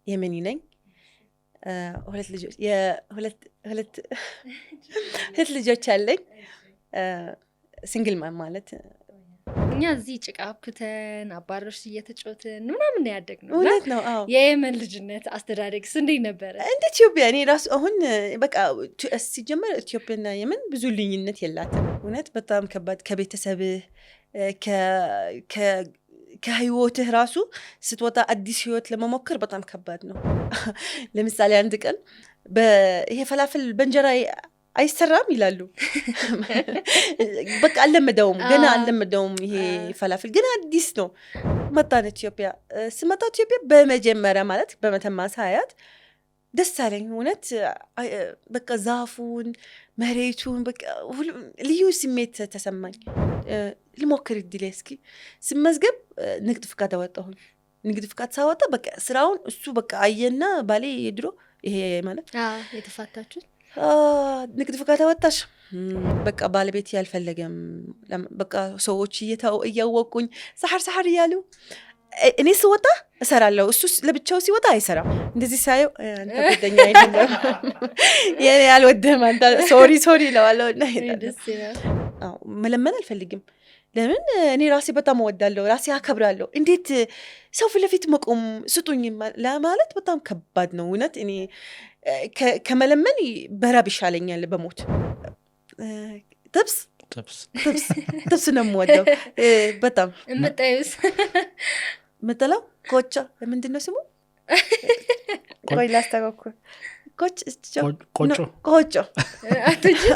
የመኒ ነኝ። ሁለት ልጆች የሁለት ሁለት ሁለት ልጆች አለኝ። Single mom ማለት። እኛ እዚህ ጭቃ አብክተን አባሮሽ እየተጫወትን ምናምን ነው ያደግነው። እና እውነት ነው። አዎ። የየመን ልጅነት አስተዳደግስ እንዴት ነበረ? እንደ ኢትዮጵያ እኔ ራሱ አሁን በቃ ሲጀመር ኢትዮጵያና የመን ብዙ ልዩነት የላትም። እውነት በጣም ከባድ ከቤተሰብህ ከህይወትህ ራሱ ስትወጣ አዲስ ህይወት ለመሞከር በጣም ከባድ ነው። ለምሳሌ አንድ ቀን ይሄ ፈላፍል በእንጀራ አይሰራም ይላሉ። በቃ አልለመደውም፣ ገና አልለመደውም። ይሄ ፈላፍል ገና አዲስ ነው። መጣን ኢትዮጵያ። ስመጣ ኢትዮጵያ በመጀመሪያ ማለት በመተማ ሳያት ደስ አለኝ። እውነት በቃ ዛፉን፣ መሬቱን በቃ ሁሉ ልዩ ስሜት ተሰማኝ። ልሞክር እድሌ እስኪ ስመዝገብ ንግድ ፍቃድ አወጣሁኝ። ንግድ ፍቃድ ሳወጣ በቃ ስራውን እሱ በቃ አየና ባሌ የድሮ ይሄ ማለት የተፋታችሁት ንግድ ፍቃድ አወጣሽ፣ በቃ ባለቤት ያልፈለገም በቃ ሰዎች እያወቁኝ ሰሐር ሰሐር እያሉ እኔ ስወጣ እሰራለሁ፣ እሱ ለብቻው ሲወጣ አይሰራም። እንደዚህ ሳየው አንተ ጓደኛ አይደለም የኔ አልወድህም አንተ sorry sorry እለዋለሁ እና እሄዳለሁ። ደስ ይላል። አዎ መለመን አልፈልግም። ለምን እኔ ራሴ በጣም እወዳለሁ፣ ራሴ አከብራለሁ። እንዴት ሰው ፊት ለፊት መቆም ስጡኝ ለማለት በጣም ከባድ ነው። እውነት እኔ ከመለመን በራብ ይሻለኛል በሞት። ጥብስ ጥብስ ጥብስ ጥብስ ነው የምወደው በጣም። የምጠዩስ? የምጠላው ኮቻ ምንድን ነው ስሙ? ቆይ ላስተካክል። ቆጮ ቆጮ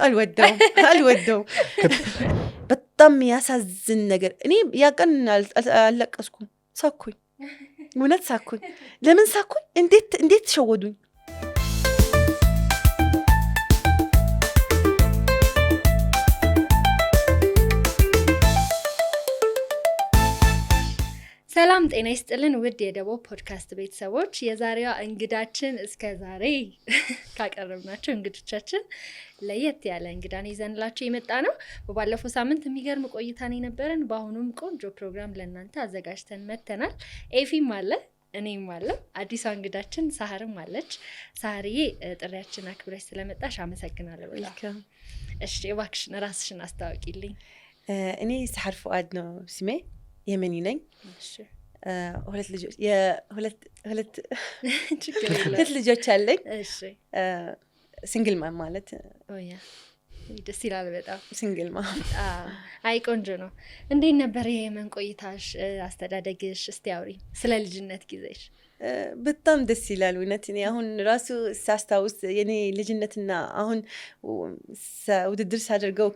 አልወደውም አልወደውም። በጣም የሚያሳዝን ነገር እኔ ያ ቀን አልለቀስኩም፣ ሳኩኝ፣ እውነት ሳኩኝ። ለምን ሳኩኝ? እንዴት ሸወዱኝ? ሰላም ጤና ይስጥልን ውድ የደቦ ፖድካስት ቤተሰቦች፣ የዛሬዋ እንግዳችን እስከ ዛሬ ካቀረብናቸው እንግዶቻችን ለየት ያለ እንግዳን ይዘንላችሁ የመጣ ነው። በባለፈው ሳምንት የሚገርም ቆይታን የነበረን፣ በአሁኑም ቆንጆ ፕሮግራም ለእናንተ አዘጋጅተን መተናል። ኤፊም አለ፣ እኔም አለ፣ አዲሷ እንግዳችን ሳህርም አለች። ሳህርዬ ጥሪያችን አክብረሽ ስለመጣሽ አመሰግናለሁ በጣም። እሺ እባክሽን ራስሽን አስታውቂልኝ። እኔ ሰሐር ፉአድ ነው ስሜ፣ የመኒ ነኝ። ሁለት ልጆች የሁለት ሁለት ችግር የለውም። ሁለት ልጆች አለኝ። Single mom ማለት። ያ ደስ ይላል በጣም። Single mom። አይ ቆንጆ ነው። እንዴት ነበር የየመን ቆይታሽ፣ አስተዳደግሽ? እስቲ አውሪ ስለ ልጅነት ጊዜሽ። በጣም ደስ ይላል እውነት። እኔ አሁን ራሱ ሳስታውስ የኔ ልጅነትና አሁን ውድድር ሳደርገው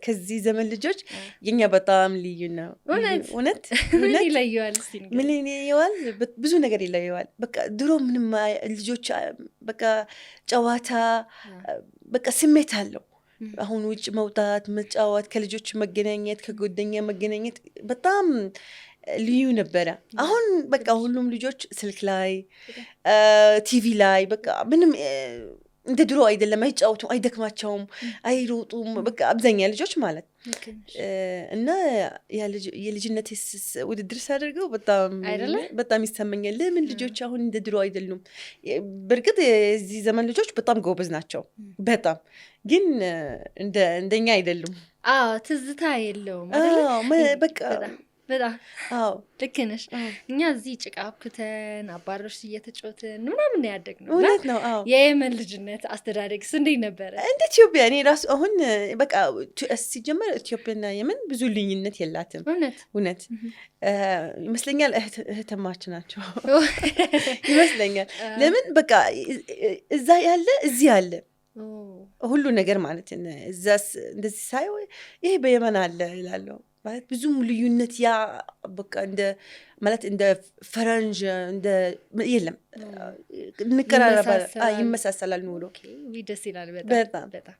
ከዚህ ዘመን ልጆች የኛ በጣም ልዩ ነው። እውነት? እውነት። ምን እውነት። ይለየዋል? እስቲ ንገሪኝ። ምን ይለየዋል? ብዙ ነገር ይለየዋል። በቃ ድሮ ምንም ልጆች በቃ ጨዋታ በቃ ስሜት አለው። አሁን ውጭ መውጣት፣ መጫወት፣ ከልጆች መገናኘት፣ ከጓደኛ መገናኘት በጣም ልዩ ነበረ። አሁን በቃ ሁሉም ልጆች ስልክ ላይ፣ ቲቪ ላይ በቃ ምንም እንደ ድሮ አይደለም። አይጫወቱም፣ አይደክማቸውም፣ አይሮጡም። በቃ አብዛኛ ልጆች ማለት ልክ ነሽ። እና የልጅነት ውድድር ሳደርገው በጣም አይደለ? በጣም ይሰማኛል። ለምን ልጆች አሁን እንደ ድሮ አይደሉም? በእርግጥ የዚህ ዘመን ልጆች በጣም ጎበዝ ናቸው፣ በጣም ግን እንደኛ አይደሉም። አዎ ትዝታ የለውም አይደለ? አዎ፣ በቃ በጣም በጣም አዎ። ልክ ነሽ። እኛ እዚህ ጭቃ አብክተን አባሮሽ እየተጫወትን ምናምን ነው ያደግነው። እና እውነት ነው። አዎ። የየመን ልጅነት አስተዳደግስ እንዴት ነበረ? እንደ ኢትዮጵያ እኔ ራሱ አሁን በቃ ሲጀመር ኢትዮጵያና የመን ብዙ ልዩነት የላትም። እውነት? እውነት ይመስለኛል እህትማች ናቸው ይመስለኛል። ለምን በቃ እዛ ያለ እዚህ ያለ ሁሉ ነገር ማለት እዛ እንደዚህ ሳይ ይሄ በየመን አለ ይላለሁ። ማለት ብዙም ልዩነት ያ በቃ እንደ ማለት እንደ ፈረንጅ እንደ የለም፣ እንቀራረባለን፣ ይመሳሰላል ኑሮ። ውይ ደስ ይላል በጣም። በጣም። በጣም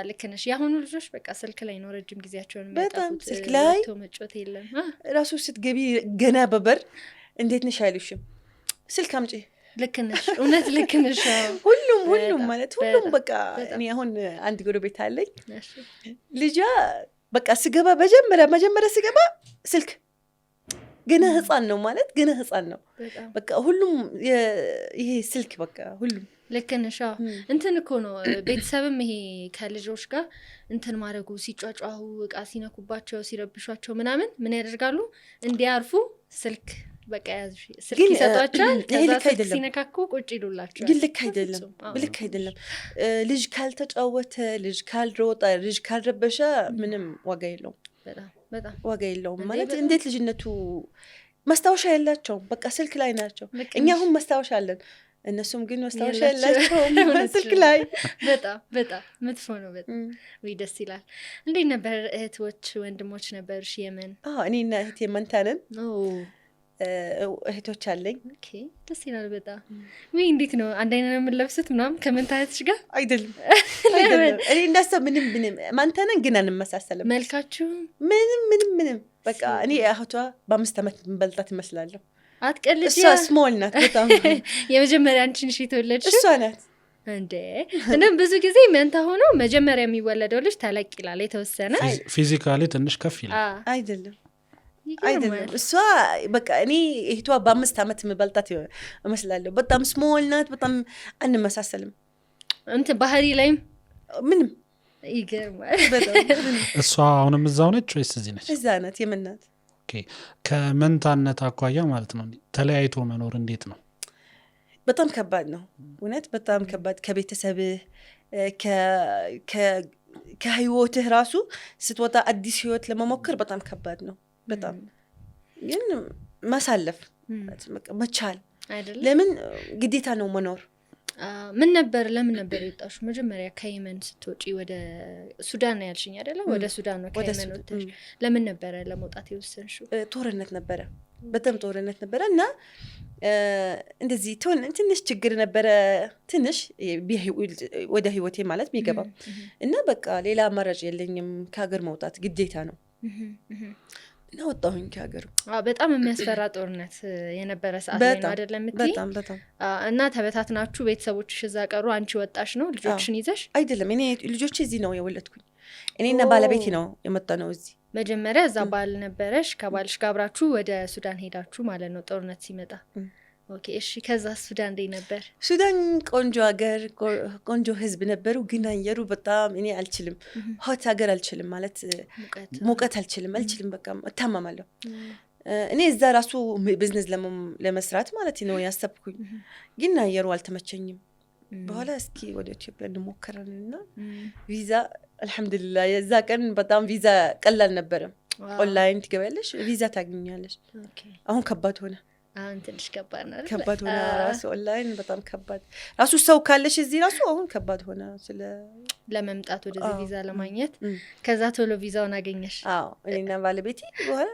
ልክ ነሽ። የአሁኑ ልጆች በቃ ስልክ ላይ ነው ረጅም ጊዜያቸውን በጣም የሚያጠፉት። ስልክ ላይ ወጥቶ መጫወት የለም። ራሱ ስትገቢ ገና በበር እንዴት ነሽ አይሉሽም፣ ስልክ አምጪ። ልክ ነሽ፣ እውነት ልክ ነሽ። አዎ። ሁሉም በጣም፣ ማለት ሁሉም በጣም፣ በቃ በጣም። እኔ አሁን አንድ ጎረቤት አለኝ። ልጇ በቃ ስገባ መጀመሪያ ስገባ ስልክ ገና ህፃን ነው ማለት ገና ህፃን ነው። በጣም። በቃ ሁሉም ይሄ ስልክ በቃ ሁሉም። ልክ ነሽ። አዎ። እንትን እኮ ነው፣ ቤተሰብም ይሄ ከልጆች ጋር እንትን ማድረጉ፣ ሲጯጯሁ፣ እቃ ሲነኩባቸው፣ ሲረብሿቸው ምናምን ምን ያደርጋሉ? እንዲያርፉ ስልክ በቃ ያዙ፣ ስልክ ግን፣ ይሰጧቸዋል። ይሄ ከዛ ልክ ስልክ አይደለም። ሲነካኩ ቁጭ ይሉላቸዋል። ግን ልክ አይደለም። በፍጹም። አዎ። ልክ አይደለም። ልጅ ካልተጫወተ፣ ልጅ ካልሮጠ፣ ልጅ ካልረበሸ ምንም ዋጋ የለውም። በጣም በጣም። ዋጋ የለውም። እንዴ፣ ማለት በጣም። እንዴት ልጅነቱ ማስታወሻ የላቸውም። በቃ ስልክ ላይ ናቸው። ልክ እኛ ነሽ። አሁን ማስታወሻ አለን፣ እነሱም ግን ማስታወሻ የላቸውም። የላቸውም እውነት ስልክ ነው። ላይ። በጣም በጣም መጥፎ ነው። በጣም። ወይ ደስ ይላል። እንዴት ነበር? እህቶች ወንድሞች ነበሩሽ የመን? አዎ፣ እኔና እህቴ መንታ ነን። እህቶች አለኝ። Okay፣ ደስ ይላል በጣም። ወይ እንዴት ነው፣ አንድ አይነት ነው የምንለብሱት ምናምን ከመንታ እህትሽ ጋር? አይደለም አይደለም። እኔ እንደሷ ምንም ምንም መንታ ነን ግን አንመሳሰልም። መልካችሁ? ምንም ምንም ምንም። በቃ እኔ እህቷ በ5 ዓመት በልጣት እመስላለሁ። አትቀልጂ። እሷ small ናት በጣም። የመጀመሪያ አንቺ ነሽ የተወለድሽው? እሷ ናት። እንዴ፣ እንደውም ብዙ ጊዜ መንታ ሆኖ መጀመሪያ የሚወለደው ልጅ ተለቅ ይላል የተወሰነ። Physically ትንሽ ከፍ ይላል። አይደለም። ይገርማል። አይደለም። እሷ በቃ እኔ እህቷ በ5 ዓመት የምበልጣት እመስላለሁ። በጣም small ናት። በጣም አንመሳሰልም። እንትን ባህሪ ላይም? ምንም። ይገርማል። በጣም ምንም። እሷ አሁንም እዛው ነች ወይስ እዚህ ነች? እዛ ናት፣ የመን ናት። Okay። ከመንታነት አኳያ ማለት ነው ተለያይቶ መኖር እንዴት ነው? በጣም ከባድ ነው። እውነት በጣም ከባድ። ከቤተሰብህ ከህይወትህ ራሱ ስትወጣ አዲስ ህይወት ለመሞከር በጣም ከባድ ነው። በጣም። ግን ማሳለፍ በቃ መቻል። አይደለም? ለምን ግዴታ ነው መኖር። ምን ነበር፣ ለምን ነበር የወጣሽው? መጀመሪያ ከየመን ስትወጪ ወደ ሱዳን ነው ያልሽኝ አይደለ? ወደ ሱዳን ነው ወደ ከየመን ሱዳን። ወጥተሽ። ለምን ነበረ ለመውጣት የወሰንሽው? ጦርነት ነበረ። በጣም ጦርነት ነበረ እና እንደዚህ ትንሽ ችግር ነበረ፣ ትንሽ ወደ ህይወቴ ማለት የሚገባ እና በቃ ሌላ አማራጭ የለኝም፣ ከሀገር መውጣት ግዴታ ነው እና ወጣሁኝ ከሀገሩ። አዎ፣ በጣም የሚያስፈራ ጦርነት የነበረ ሰዓት ላይ ነው በጣም። አይደለም የምትይኝ? በጣም በጣም። እና ተበታትናችሁ ቤተሰቦችሽ እዛ ቀሩ፣ አንቺ ወጣሽ ነው ልጆችሽን ይዘሽ? አይደለም፣ እኔ ልጆቼ እዚህ ነው የወለድኩኝ። እኔና ባለቤቴ ነው የመጣነው እዚህ። መጀመሪያ እዛ ባል ነበረሽ፣ ከባልሽ ጋር አብራችሁ ወደ ሱዳን ሄዳችሁ ማለት ነው ጦርነት ሲመጣ። Okay እሺ። ከዛ ሱዳን እንዴት ነበር? ሱዳን ቆንጆ ሀገር፣ ቆንጆ ህዝብ ነበሩ። ግን አየሩ በጣም እኔ አልችልም። Hot ሀገር አልችልም ማለት ሙቀት። ሙቀት አልችልም አልችልም። በቃ እታመማለሁ። እኔ እዛ ራሱ ቢዝነስ ለመስራት ማለት ነው ያሰብኩኝ፣ ግን አየሩ አልተመቸኝም። በኋላ እስኪ ወደ ኢትዮጵያ እንሞክራለን እና ቪዛ አልሐምዱሊላህ የዛ ቀን በጣም ቪዛ ቀላል ነበረ። ኦንላይን ትገቢያለሽ፣ ቪዛ ታገኛለሽ። አሁን ከባድ ሆነ። አሁን ትንሽ ከባድ ነው አይደል? ከባድ ሆነ። ራሱ ኦንላይን በጣም ከባድ፣ ራሱ ሰው ካለሽ እዚህ ራሱ አሁን ከባድ ሆነ። ስለ ለመምጣት ወደዚህ ቪዛ ለማግኘት። ከዛ ቶሎ ቪዛውን አገኘሽ? አዎ፣ እኔና ባለቤቴ በኋላ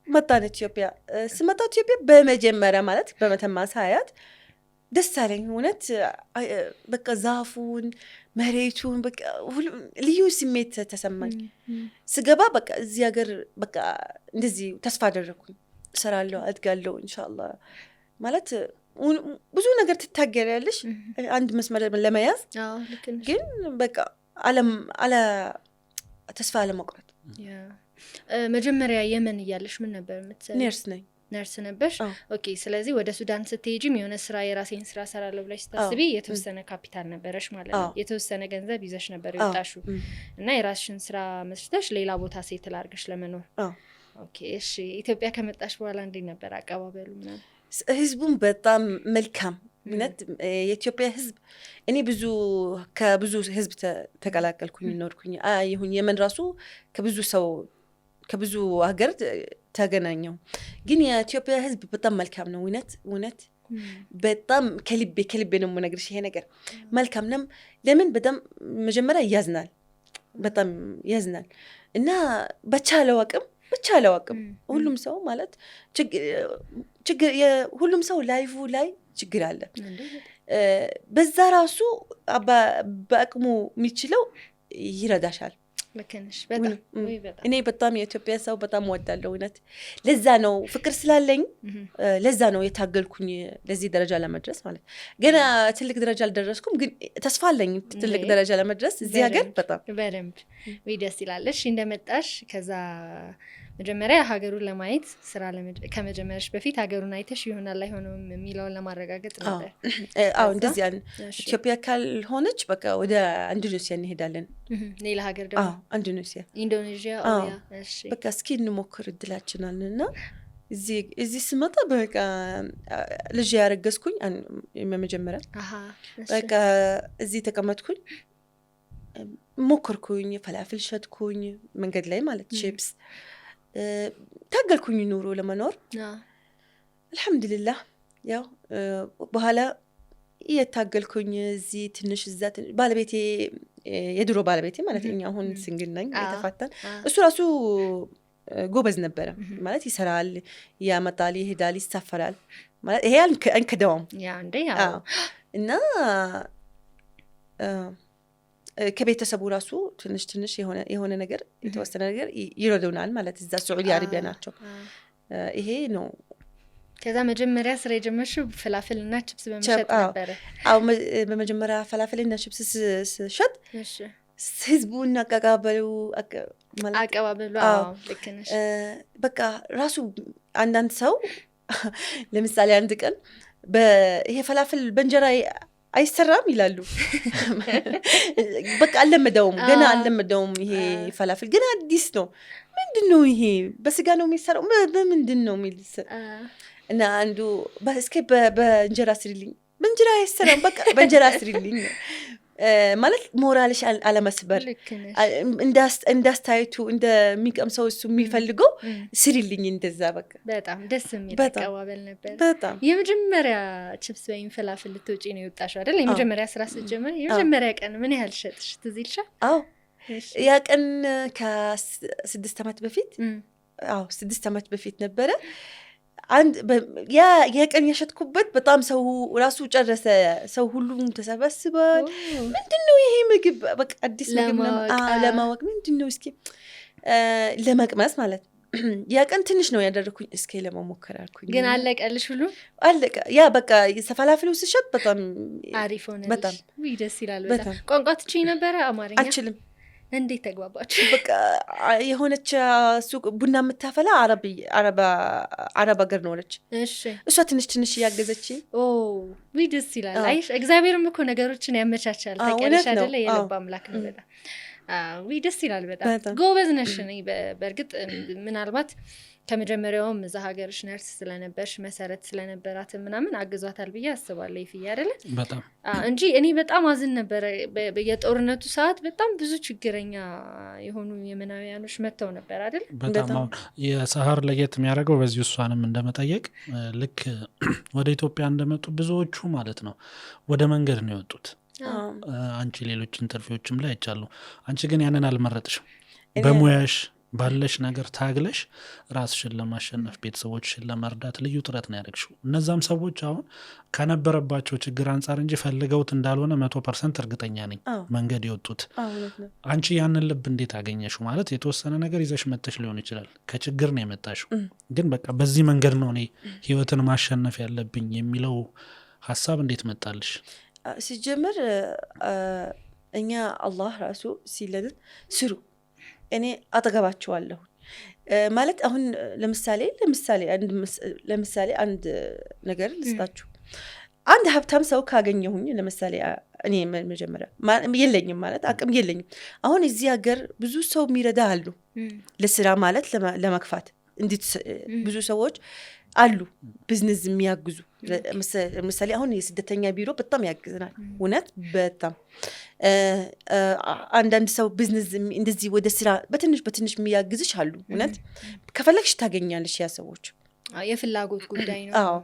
መጣን ኢትዮጵያ። ስመጣ ኢትዮጵያ በመጀመሪያ ማለት በመተማ ሳያት ደስ አለኝ። እውነት በቃ ዛፉን፣ መሬቱን፣ በቃ ሁሉ ልዩ ስሜት ተሰማኝ። ስገባ በቃ እዚህ ሀገር በቃ እንደዚህ ተስፋ አደረግኩኝ። እሰራለሁ፣ አድጋለሁ ኢንሻአላህ። ማለት ብዙ ነገር ትታገያለሽ አንድ መስመር ለመያዝ። አዎ፣ ልክ ነሽ። ግን በቃ አለም አለ ተስፋ አለመቁረጥ። Yeah። መጀመሪያ የመን እያለሽ ምን ነበር የምትሰሪው? ነርስ ነኝ። ነርስ ነበርሽ? አዎ። Okay። ስለዚህ ወደ ሱዳን ስትሄጂም የሆነ ስራ፣ የራሴን ስራ ሰራለሁ ብለሽ ስታስቢ የተወሰነ ካፒታል ነበረሽ ማለት ነው። አዎ። የተወሰነ ገንዘብ ይዘሽ ነበር አዎ። የወጣሽው እና የራስሽን ስራ መስርተሽ ሌላ ቦታ settle አድርገሽ ለመኖር። አዎ። Okay እሺ። ኢትዮጵያ ከመጣሽ በኋላ እንዴት ነበር አቀባበሉ ምናምን? ህዝቡም በጣም መልካም። እውነት የኢትዮጵያ ህዝብ፣ እኔ ብዙ ከብዙ ህዝብ ተቀላቀልኩኝ፣ ኖርኩኝ ይሁን የመን ራሱ ከብዙ ሰው ከብዙ ሀገር ተገናኘው። ግን የኢትዮጵያ ህዝብ በጣም መልካም ነው። እውነት እውነት በጣም ከልቤ ከልቤ ነው የምነግርሽ ይሄ ነገር፣ መልካም ነው። ለምን በጣም መጀመሪያ ያዝናል፣ በጣም ያዝናል እና በቻለው አቅም በቻለው አቅም ሁሉም ሰው ማለት ችግር ሁሉም ሰው life ኡ ላይ ችግር አለ። በዛ ራሱ በአቅሙ የሚችለው ይረዳሻል። ልክ ነሽ በጣም። ውይ በጣም። እኔ በጣም የኢትዮጵያ ሰው በጣም እወዳለሁ። እውነት ለዛ ነው ፍቅር ስላለኝ ለዛ ነው የታገልኩኝ ለዚህ ደረጃ ለመድረስ። ማለት ገና ትልቅ ደረጃ አልደረስኩም፣ ግን ተስፋ አለኝ ትልቅ ደረጃ ለመድረስ እዚህ ሀገር በጣም። በደንብ። ውይ ደስ ይላል። እሺ እንደመጣሽ ከዛ መጀመሪያ ሀገሩን ለማየት ስራ ከመጀመርሽ በፊት ሀገሩን አይተሽ ይሆናል አይሆንም የሚለውን ለማረጋገጥ ነበር። አዎ፣ እንደዚህ ኢትዮጵያ ካልሆነች በቃ ወደ ኢንዶኔሲያ እንሄዳለን። ሌላ ሀገር ደግሞ? ኢንዶኔሲያ። ኢንዶኔዥያ። በቃ እስኪ እንሞክር እድላችን አልን እና እዚህ ስመጣ በቃ ልጅ ያረገዝኩኝ መጀመሪያ፣ በቃ እዚህ ተቀመጥኩኝ፣ ሞከርኩኝ፣ ፈላፍል ሸጥኩኝ መንገድ ላይ ማለት ቺፕስ፣ ታገልኩኝ ኑሮ ለመኖር። አልሐምዱሊላህ ያው በኋላ እየታገልኩኝ እዚህ ትንሽ እዛ ባለቤቴ፣ የድሮ ባለቤቴ ማለት፣ እኛ አሁን single ነኝ የተፋታን፣ እሱ ራሱ ጎበዝ ነበረ ማለት ይሰራል፣ ያመጣል፣ ይሄዳል፣ ይሳፈራል ማለት ይሄ አንክደውም። እና ከቤተሰቡ ራሱ ትንሽ ትንሽ የሆነ ነገር የተወሰነ ነገር ይረዱናል ማለት እዛ ሳዑዲ አረቢያ ናቸው። ይሄ ነው። ከዛ መጀመሪያ ስራ የጀመርሽው ፍላፍል እና ችፕስ በመሸጥ ነበረ? አዎ፣ በመጀመሪያ ፈላፍል እና ችፕስ ስሸጥ ህዝቡን አቀባበሉ አቀባበሉ ልክ ነሽ። በቃ ራሱ አንዳንድ ሰው ለምሳሌ አንድ ቀን ይሄ ፈላፍል በእንጀራ አይሰራም ይላሉ። በቃ አልለመደውም፣ ገና አልለመደውም። ይሄ ፈላፍል ገና አዲስ ነው። ምንድን ነው ይሄ? በስጋ ነው የሚሰራው? በምንድን ነው የሚል እና አንዱ እስኪ በእንጀራ ስሪልኝ፣ በእንጀራ አይሰራም፣ በቃ በእንጀራ ስሪልኝ ማለት ሞራልሽ አለመስበር፣ እንዳስታይቱ እንደሚቀምሰው እሱ የሚፈልገው ስሪልኝ እንደዛ በቃ። በጣም ደስ የሚል አቀባበል ነበር። በጣም። የመጀመሪያ ችፕስ ወይም ፍላፍል ልትወጪ ነው የወጣሽው አይደል? የመጀመሪያ ስራ ስትጀምሪ የመጀመሪያ ቀን ምን ያህል ሸጥሽ ትዝ ይልሻል? አዎ፣ ያ ቀን ከ6 ዓመት በፊት፣ አዎ 6 ዓመት በፊት ነበረ። አንድ ያ የቀን የሸጥኩበት በጣም ሰው ራሱ ጨረሰ። ሰው ሁሉም ተሰበስቧል። ምንድን ነው ይሄ ምግብ? በቃ አዲስ ምግብ ለማወቅ ምንድን ነው እስኪ ለመቅመስ ማለት ያ ቀን ትንሽ ነው ያደረግኩኝ። እስኪ ለመሞከር አልኩኝ። ግን አለቀልሽ ሁሉ? አለቀ። ያ በቃ ፈላፍሉ ስሸጥ በጣም አሪፍ ሆነ። በጣም ደስ ይላል። በጣም። ቋንቋ ትችይ ነበረ አማርኛ? አልችልም። እንዴት ተግባባችሁ? በቃ የሆነች ሱቅ ቡና የምታፈላ አረብ ሀገር ኖረች። እሷ ትንሽ ትንሽ እያገዘች ውይ ደስ ይላል። አይሽ እግዚአብሔርም እኮ ነገሮችን ያመቻቻል። ታውቂያለሽ አይደለ? የልብ አምላክ ነው በጣም። ውይ ደስ ይላል። በጣም ጎበዝ ነሽ። በእርግጥ ምናልባት ከመጀመሪያውም እዛ ሀገርሽ ነርስ ስለነበርሽ መሰረት ስለነበራት ምናምን አግዟታል ብዬ አስባለሁ። ይፍዬ አይደለ? በጣም። እንጂ እኔ በጣም አዝን ነበረ። የጦርነቱ ሰዓት በጣም ብዙ ችግረኛ የሆኑ የመናውያኖች መጥተው ነበር አይደል? በጣም። አሁን የሰሀር ለየት የሚያደርገው በዚህ እሷንም እንደመጠየቅ ልክ ወደ ኢትዮጵያ እንደመጡ ብዙዎቹ ማለት ነው ወደ መንገድ ነው የወጡት። አንቺ ሌሎች interview ዎችም ላይ አይቻለሁ። አንቺ ግን ያንን አልመረጥሽም። በሙያሽ ባለሽ ነገር ታግለሽ ራስሽን ለማሸነፍ ቤተሰቦችሽን ለመርዳት ልዩ ጥረት ነው ያደረግሽው። እነዛም ሰዎች አሁን ከነበረባቸው ችግር አንጻር እንጂ ፈልገውት እንዳልሆነ 100% እርግጠኛ ነኝ መንገድ የወጡት። አንቺ ያንን ልብ እንዴት አገኘሽው? ማለት የተወሰነ ነገር ይዘሽ መጥተሽ ሊሆን ይችላል፣ ከችግር ነው የመጣሽው። ግን በቃ በዚህ መንገድ ነው እኔ ህይወትን ማሸነፍ ያለብኝ የሚለው ሀሳብ እንዴት መጣልሽ? ሲጀምር እኛ አላህ ራሱ ሲለንን ስሩ እኔ አጠገባችኋለሁ ማለት አሁን ለምሳሌ አንድ ነገር ልስጣችሁ። አንድ ሀብታም ሰው ካገኘሁኝ ለምሳሌ እኔ መጀመሪያ የለኝም ማለት አቅም የለኝም። አሁን እዚህ ሀገር ብዙ ሰው የሚረዳ አሉ ለስራ ማለት ለመክፋት እንዲት ብዙ ሰዎች አሉ ቢዝነስ የሚያግዙ። ለምሳሌ አሁን የስደተኛ ቢሮ በጣም ያግዝናል። እውነት በጣም አንዳንድ ሰው ቢዝነስ እንደዚህ ወደ ስራ በትንሽ በትንሽ የሚያግዝሽ አሉ። እውነት ከፈለግሽ ታገኛለሽ ያ ሰዎች። የፍላጎት ጉዳይ ነው። አዎ፣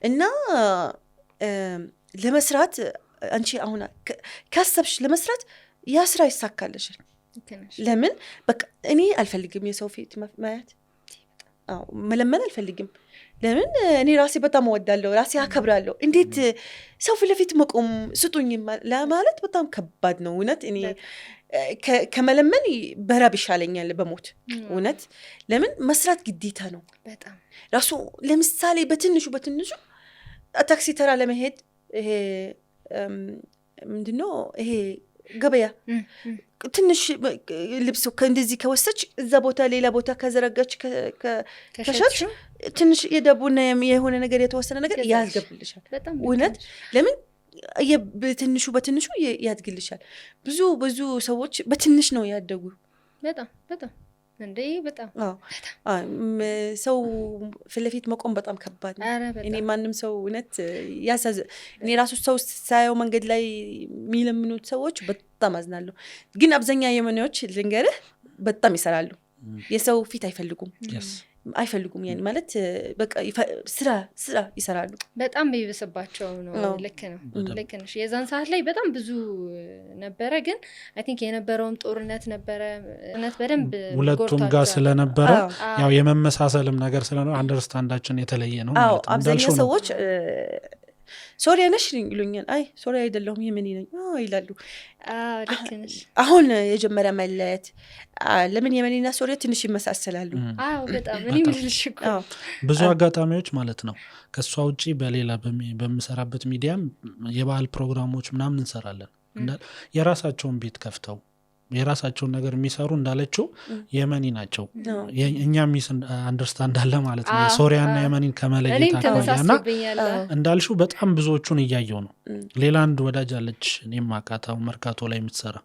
እና ለመስራት አንቺ አሁን ካሰብሽ ለመስራት ያ ስራ ይሳካልሻል። ለምን በቃ እኔ አልፈልግም የሰው ፊት ማየት፣ አዎ መለመን አልፈልግም። ለምን እኔ ራሴ በጣም እወዳለሁ፣ ራሴ አከብራለሁ። እንዴት ሰው ፊት ለፊት መቆም ስጡኝ ለማለት በጣም ከባድ ነው። እውነት እኔ ከመለመን በራብ ይሻለኛል በሞት እውነት። ለምን መስራት ግዴታ ነው። ራሱ ለምሳሌ በትንሹ በትንሹ ታክሲ ተራ ለመሄድ ይሄ ምንድነው ይሄ ገበያ ትንሽ ልብስ እንደዚህ ከወሰች እዛ ቦታ ሌላ ቦታ ከዘረጋች ከሸጥሽ ትንሽ የዳቦና የሆነ ነገር የተወሰነ ነገር ያስገብልሻል። እውነት ለምን በትንሹ በትንሹ ያድግልሻል። ብዙ ብዙ ሰዎች በትንሽ ነው ያደጉ። በጣም በጣም እንዴ በጣም ሰው ፊት ለፊት መቆም በጣም ከባድ ነው። እኔ ማንም ሰው እውነት ያሳዝ እኔ ራሱ ሰው ሳየው መንገድ ላይ የሚለምኑት ሰዎች በጣም አዝናለሁ። ግን አብዛኛ የመኔዎች ልንገርህ በጣም ይሰራሉ። የሰው ፊት አይፈልጉም አይፈልጉም ያን ማለት በቃ ስራ ስራ ይሰራሉ። በጣም ቢብስባቸው ነው። ልክ ነው፣ ልክ ነሽ። የዛን ሰዓት ላይ በጣም ብዙ ነበረ፣ ግን I think የነበረውም ጦርነት ነበረ ጦርነት በደንብ ሁለቱም ጋር ስለነበረ ያው የመመሳሰልም ነገር ስለነበረ understand ኣችን የተለየ ነው ማለት ነው። አብዛኛው ሰዎች ሶሪያ ነሽ ይሉኛል። አይ ሶሪያ አይደለሁም የመኒ ነኝ ይላሉ። አሁን የጀመሪያ መለያየት ለምን የመኒና ሶሪያ ትንሽ ይመሳሰላሉ። አዎ በጣም እኔ ምልሽ እኮ ብዙ አጋጣሚዎች ማለት ነው። ከእሷ ውጪ በሌላ በምሰራበት ሚዲያም የበዓል ፕሮግራሞች ምናምን እንሰራለን። የራሳቸውን ቤት ከፍተው የራሳቸውን ነገር የሚሰሩ እንዳለችው የመኒ ናቸው። እኛ misunderstand አለ ማለት ነው ሶሪያና የመኒን ከመለየት አኳያና እንዳልሽው በጣም ብዙዎቹን እያየው ነው። ሌላ አንድ ወዳጅ አለች እኔም አቃታው መርካቶ ላይ የምትሰራ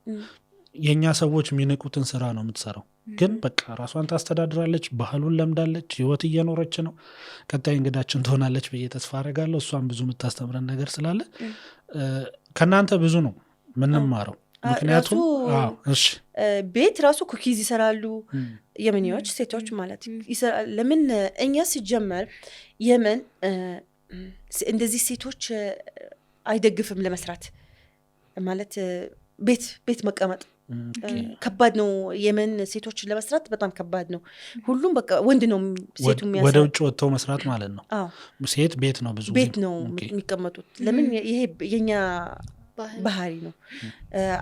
የእኛ ሰዎች የሚንቁትን ስራ ነው የምትሰራው፣ ግን በቃ ራሷን ታስተዳድራለች፣ ባህሉን ለምዳለች፣ ህይወት እየኖረች ነው። ቀጣይ እንግዳችን ትሆናለች ብዬ ተስፋ አደርጋለሁ። እሷን ብዙ የምታስተምረን ነገር ስላለ ከእናንተ ብዙ ነው ምንማረው። ምክንያቱም ቤት ራሱ cookies ይሰራሉ የመኒዎች ሴቶች ማለት ይሰራሉ። ለምን እኛ ሲጀመር የመን እንደዚህ ሴቶች አይደግፍም ለመስራት ማለት ቤት ቤት መቀመጥ ከባድ ነው። የመን ሴቶች ለመስራት በጣም ከባድ ነው። ሁሉም በቃ ወንድ ነው ሴቱ የሚያሰራው። ወደ ውጭ ወጥተው መስራት ማለት ነው። ሴት ቤት ነው ብዙ ቤት ነው የሚቀመጡት። ለምን ይሄ የኛ ባህሪ ነው፣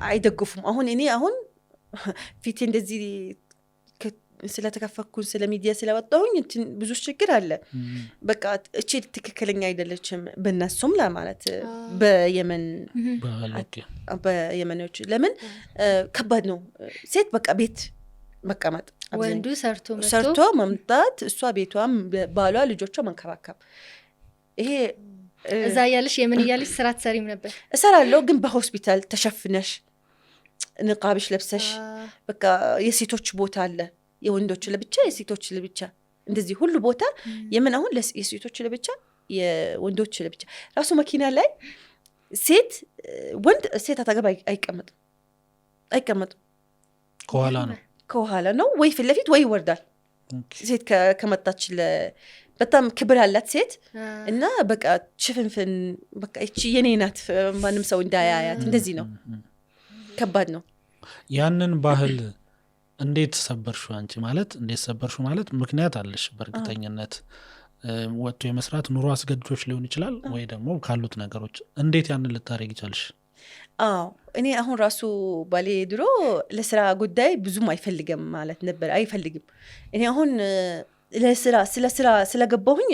አይደግፉም። አሁን እኔ አሁን ፊቴ እንደዚህ ስለተከፈኩኝ ስለ ሚዲያ ስለወጣሁኝ ብዙ ችግር አለ። በቃ እቺ ትክክለኛ አይደለችም በእነሱም ለማለት በየመን በየመኖች ለምን ከባድ ነው ሴት በቃ ቤት መቀመጥ፣ ወንዱ ሰርቶ መምጣት፣ እሷ ቤቷም ባሏ ልጆቿ መንከባከብ። ይሄ እዛ እያለሽ የምን እያለሽ ስራ ትሰሪም ነበር? እሰራለሁ፣ ግን በሆስፒታል ተሸፍነሽ ንቃብሽ ለብሰሽ በቃ የሴቶች ቦታ አለ፣ የወንዶች ለብቻ፣ የሴቶች ለብቻ፣ እንደዚህ ሁሉ ቦታ የምን አሁን የሴቶች ለብቻ የወንዶች ለብቻ። ራሱ መኪና ላይ ሴት ወንድ ሴት አጠገብ አይቀመጥም አይቀመጥም። ከኋላ ነው ከኋላ ነው ወይ ፊት ለፊት ወይ ይወርዳል። ሴት ከመጣች በጣም ክብር አላት ሴት እና በቃ ሽፍንፍን በቃ እቺ የኔ ናት ማንም ሰው እንዳያያት እንደዚህ ነው። ከባድ ነው። ያንን ባህል እንዴት ሰበርሹ አንቺ? ማለት እንዴት ሰበርሹ ማለት ምክንያት አለሽ በእርግጠኝነት። ወጥቶ የመስራት ኑሮ አስገድዶች ሊሆን ይችላል ወይ ደግሞ ካሉት ነገሮች እንዴት ያንን ልታደርጊ ቻልሽ? አዎ እኔ አሁን ራሱ ባሌ ድሮ ለስራ ጉዳይ ብዙም አይፈልግም ማለት ነበር፣ አይፈልግም። እኔ አሁን ለስራ ስለ ስራ ስለገባሁኝ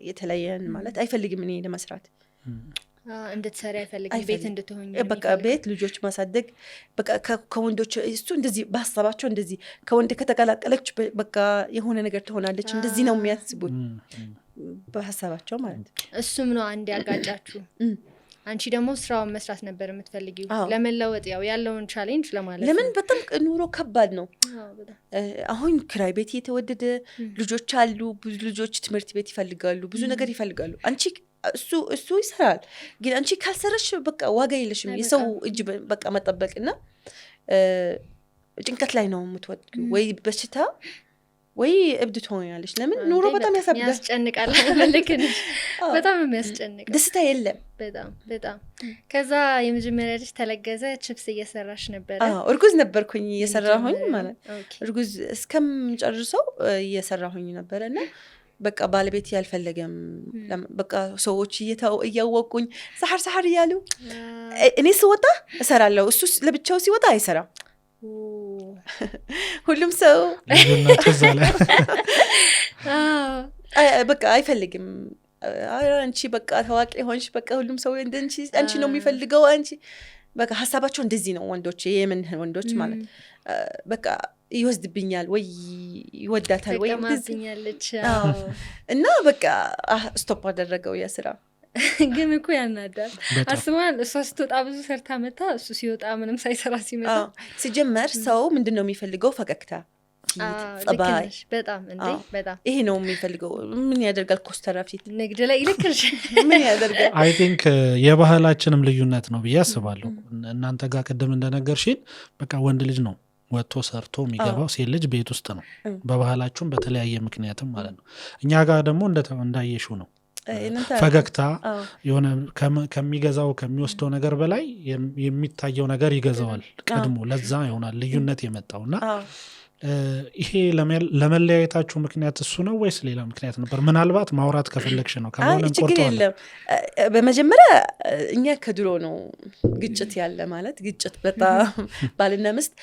የተለየን ማለት አይፈልግም። እኔ ለመስራት እንድትሰሪ አይፈልግም፣ ቤት እንድትሆኝ በቃ ቤት ልጆች ማሳደግ በቃ ከወንዶች እሱ እንደዚህ በሀሳባቸው እንደዚህ ከወንድ ከተቀላቀለች በቃ የሆነ ነገር ትሆናለች እንደዚህ ነው የሚያስቡት በሀሳባቸው ማለት ነው። እሱም ነው አንድ ያጋጫችሁ። አንቺ ደግሞ ስራውን መስራት ነበር የምትፈልጊው ለመለወጥ፣ ያው ያለውን challenge ለማለት። ለምን በጣም ኑሮ ከባድ ነው አሁን። ክራይ ቤት የተወደደ፣ ልጆች አሉ፣ ብዙ ልጆች ትምህርት ቤት ይፈልጋሉ፣ ብዙ ነገር ይፈልጋሉ። አንቺ እሱ ይሰራል፣ ግን አንቺ ካልሰራሽ በቃ ዋጋ የለሽም። የሰው እጅ በቃ መጠበቅና ጭንቀት ላይ ነው የምትወድቂው፣ ወይ በሽታ ወይ እብድ ትሆኛለሽ። ለምን ኑሮ በጣም ያሳብዳል፣ ያስጨንቃል። ልክ ነሽ፣ በጣም የሚያስጨንቅ ደስታ የለም። በጣም በጣም። ከዛ የመጀመሪያ ልጅ ተለገዘ፣ ችፕስ እየሰራሽ ነበረ? እርጉዝ ነበርኩኝ እየሰራሁኝ ማለት እርጉዝ እስከምጨርሰው እየሰራሁኝ ነበረ እና በቃ ባለቤት ያልፈለገም በቃ ሰዎች እያወቁኝ ሰሐር ሰሐር እያሉ እኔ ስወጣ እሰራለሁ፣ እሱ ለብቻው ሲወጣ አይሰራም። ሁሉም ሰው በቃ አይፈልግም። አንቺ በቃ ታዋቂ ሆንሽ፣ በቃ ሁሉም ሰው አንቺ ነው የሚፈልገው አንቺ። በቃ ሀሳባቸው እንደዚህ ነው ወንዶች፣ የየመን ወንዶች ማለት በቃ ይወስድብኛል ወይ ይወዳታል ወይ ተቀማብኛለች እና በቃ stop አደረገው ያ ስራ። ግን እኮ ያናዳል። አስበዋል። እሷ ስትወጣ ብዙ ሰርታ መታ፣ እሱ ሲወጣ ምንም ሳይሰራ ሲመጣ። ሲጀመር ሰው ምንድን ነው የሚፈልገው? ፈገግታ፣ ጸባይ። በጣም እንዴ በጣም ይሄ ነው የሚፈልገው። ምን ያደርጋል? ኮስተራ ፊት ንግድ ላይ ልክሽ ምን ያደርጋል? I think የባህላችንም ልዩነት ነው ብዬ አስባለሁ። እናንተ ጋር ቅድም እንደነገርሽን በቃ ወንድ ልጅ ነው ወጥቶ ሰርቶ የሚገባው፣ ሴት ልጅ ቤት ውስጥ ነው፣ በባህላችሁም በተለያየ ምክንያትም ማለት ነው። እኛ ጋር ደግሞ እንዳየሽው ነው ፈገግታ የሆነ ከሚገዛው ከሚወስደው ነገር በላይ የሚታየው ነገር ይገዛዋል ቀድሞ። ለዛ ይሆናል ልዩነት የመጣው እና ይሄ ለመለያየታችሁ ምክንያት እሱ ነው ወይስ ሌላ ምክንያት ነበር? ምናልባት ማውራት ከፈለግሽ ነው። ካልሆነ ችግር የለም። በመጀመሪያ እኛ ከድሮ ነው ግጭት ያለ ማለት ግጭት በጣም ባልና ሚስት።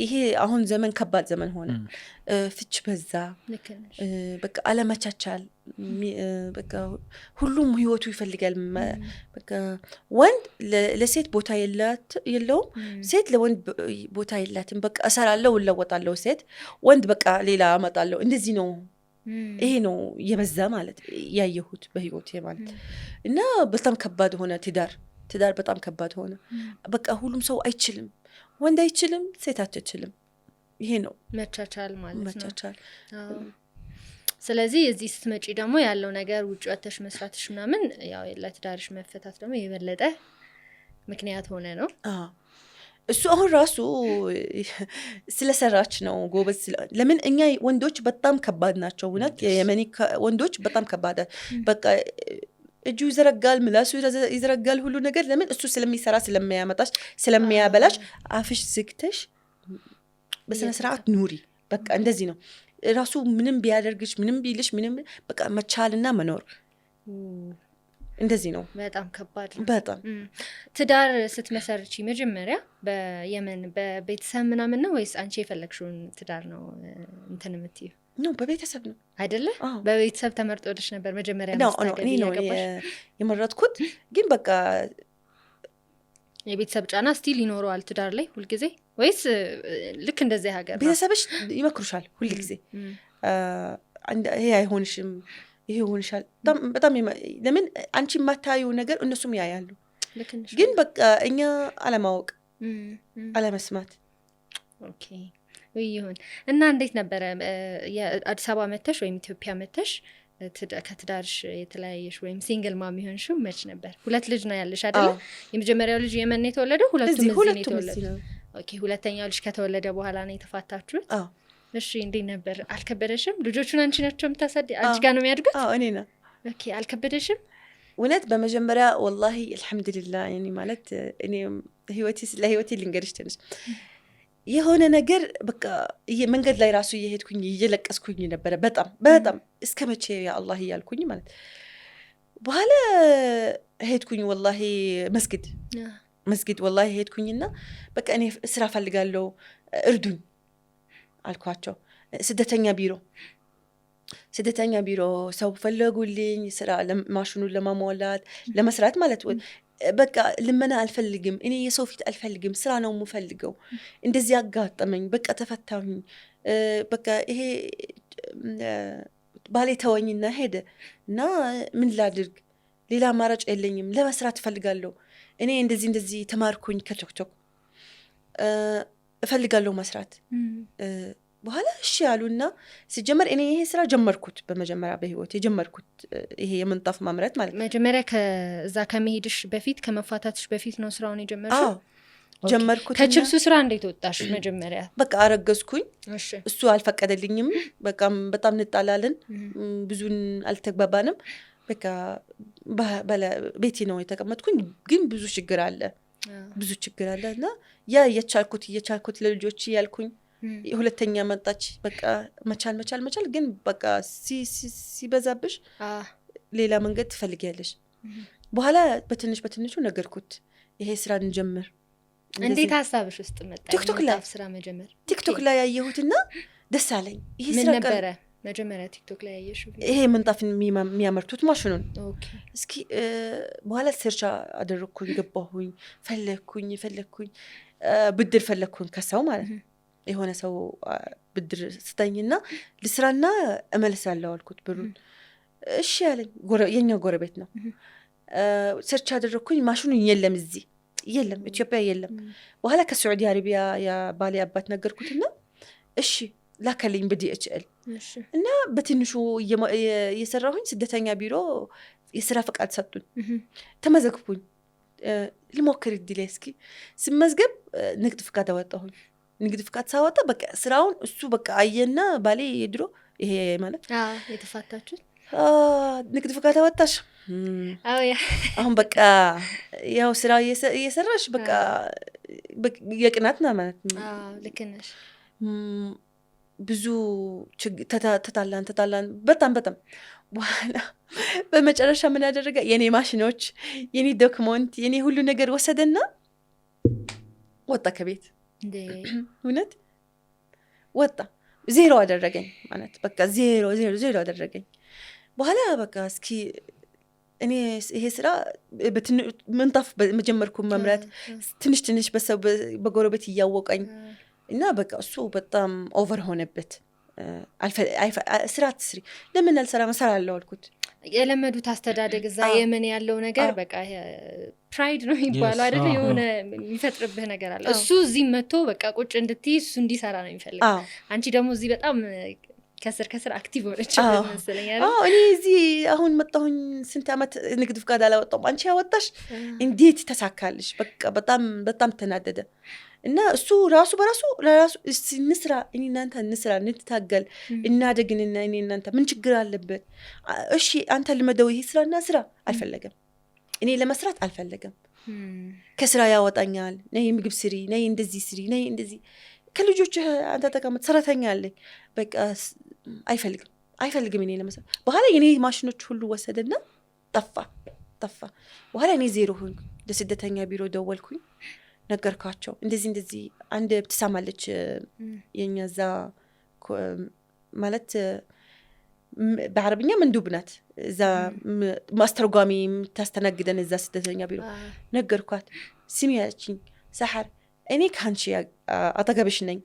ይሄ አሁን ዘመን ከባድ ዘመን ሆነ፣ ፍች በዛ፣ በቃ አለመቻቻል፣ በቃ ሁሉም ህይወቱ ይፈልጋል። በቃ ወንድ ለሴት ቦታ የለውም፣ ሴት ለወንድ ቦታ የላትም። በቃ እሰራለሁ እለወጣለሁ፣ ሴት ወንድ በቃ ሌላ አመጣለሁ። እንደዚህ ነው። ይሄ ነው የበዛ ማለት ያየሁት በህይወቴ ማለት እና በጣም ከባድ ሆነ። ትዳር በጣም ከባድ ሆነ። በቃ ሁሉም ሰው አይችልም፣ ወንድ አይችልም፣ ሴት አትችልም። ይሄ ነው መቻቻል ማለት ነው። መቻቻል። ስለዚህ እዚህ ስትመጪ ደግሞ ያለው ነገር ውጭ ወጥተሽ መስራትሽ ምናምን ያው ለትዳርሽ መፈታት ደግሞ የበለጠ ምክንያት ሆነ ነው። እሱ አሁን ራሱ ስለሰራች ነው ጎበዝ። ለምን እኛ ወንዶች በጣም ከባድ ናቸው። እውነት የየመኒ ወንዶች በጣም ከባድ፣ በቃ እጁ ይዘረጋል፣ ምላሱ ይዘረጋል፣ ሁሉ ነገር። ለምን እሱ ስለሚሰራ ስለሚያመጣሽ ስለሚያበላሽ አፍሽ ዝግተሽ በስነ ስርዓት ኑሪ። በቃ እንደዚህ ነው ራሱ። ምንም ቢያደርግሽ ምንም ቢልሽ ምንም በቃ መቻልና መኖር እንደዚህ ነው። በጣም ከባድ ነው። በጣም ትዳር ስትመሰርቺ መጀመሪያ በየመን በቤተሰብ ምናምን ነው ወይስ አንቺ የፈለግሽውን ትዳር ነው እንትን የምትይው? ነው በቤተሰብ ነው አይደለ? በቤተሰብ ተመርጦልሽ ነበር መጀመሪያ? እኔ ነው የመረጥኩት። ግን በቃ የቤተሰብ ጫና still ይኖረዋል ትዳር ላይ ሁልጊዜ ወይስ ልክ እንደዚህ ሀገር ቤተሰብሽ ይመክሩሻል ሁልጊዜ? ይሄ አይሆንሽም፣ ይሄ ይሆንሻል። በጣም ለምን አንቺ የማታዩ ነገር እነሱም ያያሉ። ግን በቃ እኛ አለማወቅ አለመስማት። okay ይሁን እና እንዴት ነበረ አዲስ አበባ መተሽ ወይም ኢትዮጵያ መተሽ ከትዳርሽ የተለያየሽ ወይም single mom የሆንሽው መች ነበር? ሁለት ልጅ ነው ያለሽ አይደለ? የመጀመሪያው ልጅ የመን ነው የተወለደው፣ ሁለቱም እዚህ ነው የተወለደው። okay፣ ሁለተኛው ልጅ ከተወለደ በኋላ ነው የተፋታችሁት? እሺ፣ እንዴት ነበር? አልከበደሽም? ልጆቹን አንቺ ናቸው የምታሳድጊ? አንቺ ጋር ነው የሚያድጉት? አዎ፣ እኔ ነው። okay፣ አልከበደሽም? እውነት በመጀመሪያ ወላሂ አልሐምዱሊላህ ያኒ ማለት እኔ ህይወቴ ለህይወቴ ልንገርሽ ትንሽ የሆነ ነገር በቃ መንገድ ላይ ራሱ እየሄድኩኝ እየለቀስኩኝ ነበረ። በጣም በጣም እስከ መቼ ያ አላህ እያልኩኝ ማለት። በኋላ ሄድኩኝ ወላሂ መስጊድ ወላሂ ሄድኩኝና በቃ እኔ ስራ ፈልጋለሁ እርዱኝ አልኳቸው። ስደተኛ ቢሮ ሰው ፈለጉልኝ፣ ስራ ማሽኑን ለማሟላት ለመስራት ማለት። በቃ ልመና አልፈልግም፣ እኔ የሰው ፊት አልፈልግም፣ ስራ ነው የምፈልገው። እንደዚህ አጋጠመኝ፣ በቃ ተፈታሁኝ። በቃ ይሄ ባሌ ተወኝና ሄደ እና ምን ላድርግ? ሌላ አማራጭ የለኝም፣ ለመስራት እፈልጋለሁ። እኔ እንደዚህ እንደዚህ ተማርኩኝ ከቲክቶክ፣ እፈልጋለሁ መስራት። በኋላ እሺ ያሉና ሲጀመር እኔ ይሄ ስራ ጀመርኩት በመጀመሪያ በህይወት የጀመርኩት ይሄ የምንጣፍ ማምረት ማለት ነው። መጀመሪያ ከዛ ከመሄድሽ በፊት ከመፋታትሽ በፊት ነው ስራውን የጀመርሽው? አዎ ጀመርኩት። ከችብሱ ስራ እንዴት ወጣሽ መጀመሪያ? በቃ አረገዝኩኝ። እሱ አልፈቀደልኝም። በቃ በጣም እንጣላለን፣ ብዙን አልተግባባንም። በቃ ቤቴ ነው የተቀመጥኩኝ። ግን ብዙ ችግር አለ፣ ብዙ ችግር አለ እና ያ እየቻልኩት እየቻልኩት ለልጆች እያልኩኝ ሁለተኛ መጣች። በቃ መቻል መቻል መቻል ግን በቃ ሲበዛብሽ ሌላ መንገድ ትፈልጊያለሽ። በኋላ በትንሽ በትንሹ ነገርኩት፣ ይሄ ስራ እንጀምር። እንዴት ሀሳብሽ ውስጥ መጣ ቲክቶክ ላይ ስራ መጀመር? ቲክቶክ ላይ ያየሁትና ደስ አለኝ። ይሄ ስራ ነበረ መጀመሪያ ቲክቶክ ላይ ያየሽው? ይሄ ምንጣፍ የሚያመርቱት ማሽኑን። እስኪ በኋላ search አደረግኩኝ፣ ገባሁኝ፣ ፈለግኩኝ ፈለግኩኝ፣ ብድር ፈለግኩኝ ከሰው ማለት ነው። የሆነ ሰው ብድር ስጠኝና ልስራና እመልሳለሁ አልኩት ብሩን። እሺ ያለኝ፣ የኛ ጎረቤት ነው። Search አደረግኩኝ፣ ማሽኑ የለም እዚህ፣ የለም ኢትዮጵያ የለም። በኋላ ከስዑዲ አረቢያ የባሌ አባት ነገርኩትና እሺ ላከልኝ በ DHL። እና በትንሹ እየሰራሁኝ ስደተኛ ቢሮ የስራ ፈቃድ ሰጡኝ። ተመዘግብኩኝ። ልሞክር እድሌ እስኪ ስመዝገብ ንግድ ፍቃድ አወጣሁኝ። ንግድ ፍቃድ ሳወጣ በቃ ስራውን እሱ በቃ አየና ባሌ የድሮ ይሄ ማለት የተፋታችሁት ንግድ ፍቃድ አወጣሽ፣ አሁን በቃ ያው ስራ እየሰራሽ በቃ የቅናት ነው ማለት ነው። ልክ ነሽ። ብዙ ተጣላን ተጣላን በጣም በጣም። በኋላ በመጨረሻ ምን ያደረገ፣ የኔ ማሽኖች፣ የኔ document፣ የኔ ሁሉ ነገር ወሰደና ወጣ ከቤት። እውነት ወጣ። ዜሮ አደረገኝ ማለት በቃ ዜሮ ዜሮ ዜሮ አደረገኝ። በኋላ በቃ እስኪ እኔ ይሄ ስራ ምንጣፍ መጀመርኩ መምረት፣ ትንሽ ትንሽ በሰው በጎረቤት እያወቀኝ እና በቃ እሱ በጣም over ሆነበት። ስራ ትስሪ፣ ለምን አልሰራም? እሰራለሁ አልኩት። የለመዱት አስተዳደግ እዛ የመን ያለው ነገር በቃ pride ነው የሚባለው አይደለ? የሆነ የሚፈጥርብህ ነገር አለ። እሱ እዚህ መጥቶ በቃ ቁጭ እንድትይ እሱ እንዲሰራ ነው የሚፈልገው። አንቺ ደግሞ እዚህ በጣም ከስር ከስር active ሆነች መሰለኝ። እኔ እዚህ አሁን መጣሁኝ ስንት ዓመት ንግድ ፍቃድ አላወጣሁም። አንቺ ያወጣሽ እንዴት ተሳካልሽ? በቃ በጣም በጣም ተናደደ። እና እሱ ራሱ በራሱ ለራሱ እንስራ፣ እኔ እናንተ እንስራ፣ እንታገል፣ እናደግንና እኔ እናንተ ምን ችግር አለበት? እሺ አንተ ልመደው ይሄ ስራ እና ስራ አልፈለገም። እኔ ለመስራት አልፈለገም። ከስራ ያወጣኛል። ነይ ምግብ ስሪ፣ ነይ እንደዚህ ስሪ፣ ነይ እንደዚህ ከልጆች አንተ ተቀመጥ፣ ሰራተኛ አለኝ። በቃ አይፈልግም አይፈልግም እኔ ለመስራት። በኋላ የኔ ማሽኖች ሁሉ ወሰደና ጠፋ ጠፋ። በኋላ እኔ ዜሮ ሆንኩ። ለስደተኛ ቢሮ ደወልኩኝ፣ ነገርኳቸው። እንደዚህ እንደዚህ አንድ ብትሳም አለች የኛ እዛ ማለት በአረብኛ مندوب ናት፣ እዛ ማስተርጓሚ የምታስተናግደን እዛ ስደተኛ ቢሮ። ነገርኳት። ስሚ ያለችኝ፣ ሰሐር እኔ ከአንቺ አጠገብሽ ነኝ፣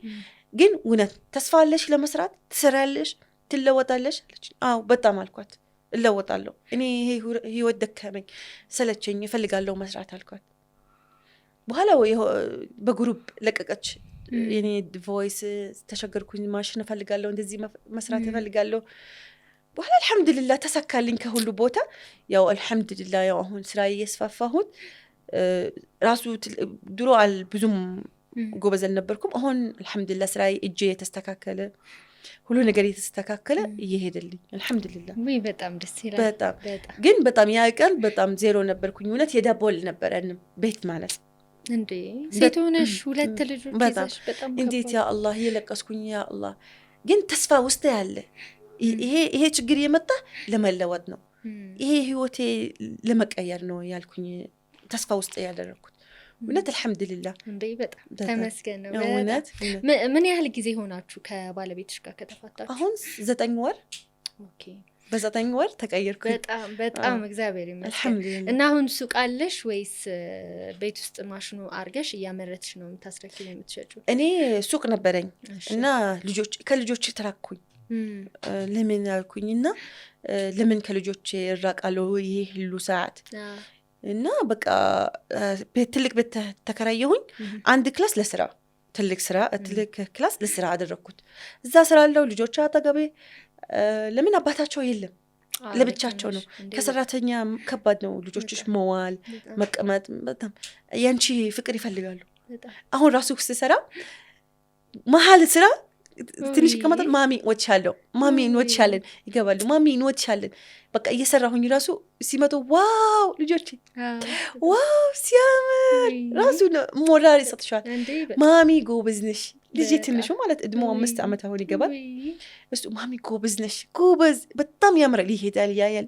ግን እውነት ተስፋ አለሽ ለመስራት፣ ትሰሪያለሽ፣ ትለወጣለሽ አለችኝ። አዎ በጣም አልኳት፣ እለወጣለሁ። እኔ ይሄ ህይወት ደከመኝ፣ ሰለቸኝ፣ እፈልጋለሁ መስራት አልኳት። በኋላ በ group ለቀቀች የኔ voice፣ ተቸገርኩኝ፣ ማሽን እፈልጋለሁ፣ እንደዚህ መስራት እፈልጋለሁ። በኋላ አልሐምዱሊላህ ተሳካልኝ ከሁሉ ቦታ። ያው አልሐምዱሊላህ ያው አሁን ስራ እየስፋፋሁት ራሱ ድሮ ብዙም ጎበዝ አልነበርኩም። አሁን አልሐምዱሊላህ ስራ እጄ የተስተካከለ፣ ሁሉ ነገር እየተስተካከለ እየሄደልኝ አልሐምዱሊላህ። በጣም ደስ ይላል። በጣም ግን በጣም ያ ቀን በጣም ዜሮ ነበርኩኝ። እውነት የዳቦ አልነበረንም ቤት ማለት። እንዴ ሴት ሆነሽ ሁለት ልጆች ይዘሽ በጣም። እንዴት ያ አላህ እየለቀስኩኝ ያ አላህ። ግን ተስፋ ውስጥ ያለ ይሄ ችግር የመጣ ለመለወጥ ነው፣ ይሄ ህይወቴ ለመቀየር ነው ያልኩኝ ተስፋ ውስጥ ያደረግኩት እውነት አልሐምዱሊላህ። እንዴ በጣም ተመስገን ነው። እውነት። ምን ያህል ጊዜ ሆናችሁ ከባለቤትሽ ጋር ከተፋታችሁ? አሁን 9 ወር። በ9 ወር ተቀየርኩ። በጣም በጣም እግዚአብሔር ይመስገን። እና አሁን ሱቅ አለሽ ወይስ ቤት ውስጥ ማሽኑ አርገሽ እያመረትሽ ነው የምታስረክብ የምትሸጪው? እኔ ሱቅ ነበረኝ እና ልጆች ከልጆች ተራኩኝ። ለምን አልኩኝ እና ለምን ከልጆች እራቃለሁ ይሄ ሁሉ ሰዓት? እና በቃ ትልቅ ቤት ተከራየሁኝ። አንድ class ለስራ፣ ትልቅ ስራ ትልቅ class ለስራ አደረግኩት። እዛ ስራ አለው ልጆች አጠገቤ። ለምን አባታቸው የለም፣ ለብቻቸው ነው። ከሰራተኛ ከባድ ነው ልጆችሽ መዋል መቀመጥ፣ በጣም ያንቺ ፍቅር ይፈልጋሉ። አሁን ራሱ ስሰራ መሀል ስራ ትንሽ ይቀመጣል። ማሚ እንወድሻለሁ፣ ማሚ እንወድሻለን ይገባሉ። ማሚ እንወድሻለን። በቃ እየሰራሁኝ ራሱ ሲመጡ wow ልጆቼ wow ሲያምር ራሱ ሞራል ይሰጥሻል። ማሚ ጎበዝ ነሽ። ልጄ ትንሹ ማለት እድሞ 5 ዓመት አሁን ይገባል። እሱ ማሚ ጎበዝ ነሽ፣ ጎበዝ በጣም ያምራል። ይሄዳል ያያል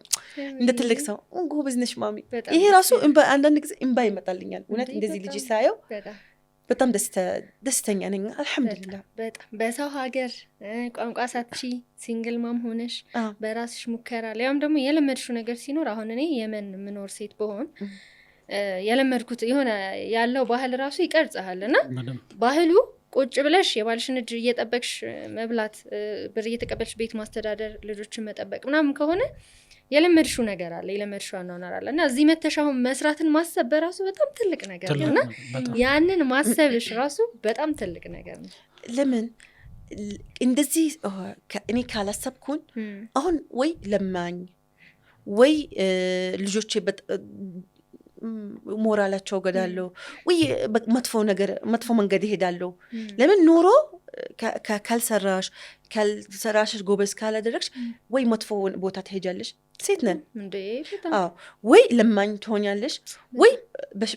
እንደ ትልቅ ሰው፣ ጎበዝ ነሽ ማሚ። ይሄ ራሱ አንዳንድ ጊዜ እምባ ይመጣልኛል። እውነት እንደዚህ ልጅ ሳየው። በጣም ደስተኛ ነኝ። አልሐምዱሊላህ። በጣም በሰው ሀገር ቋንቋ ሳትችዪ single mom ሆነሽ በራስሽ ሙከራ፣ ሊያውም ደግሞ የለመድሽው ነገር ሲኖር፣ አሁን እኔ የመን የምኖር ሴት ብሆን የለመድኩት የሆነ ያለው ባህል ራሱ ይቀርጽሃል እና ባህሉ ቁጭ ብለሽ የባልሽን እጅ እየጠበቅሽ መብላት፣ ብር እየተቀበልሽ ቤት ማስተዳደር፣ ልጆችን መጠበቅ ምናምን ከሆነ የለመድሽው ነገር አለ፣ የለመድሽው አኗኗር አለ። እና እዚህ መተሽ አሁን መስራትን ማሰብ በራሱ በጣም ትልቅ ነገር ነው እና ያንን ማሰብሽ ራሱ በጣም ትልቅ ነገር ነው። ለምን እንደዚህ እኔ ካላሰብኩን አሁን ወይ ለማኝ ወይ ልጆቼ ሞራላቸው ገዳለሁ ወይ መጥፎ ነገር መጥፎ መንገድ ይሄዳለሁ። ለምን ኑሮ ካልሰራሽ ጎበዝ ካላደረግሽ ወይ መጥፎ ቦታ ትሄጃለሽ። ሴት ነን። አዎ፣ ወይ ለማኝ ትሆኛለሽ ወይ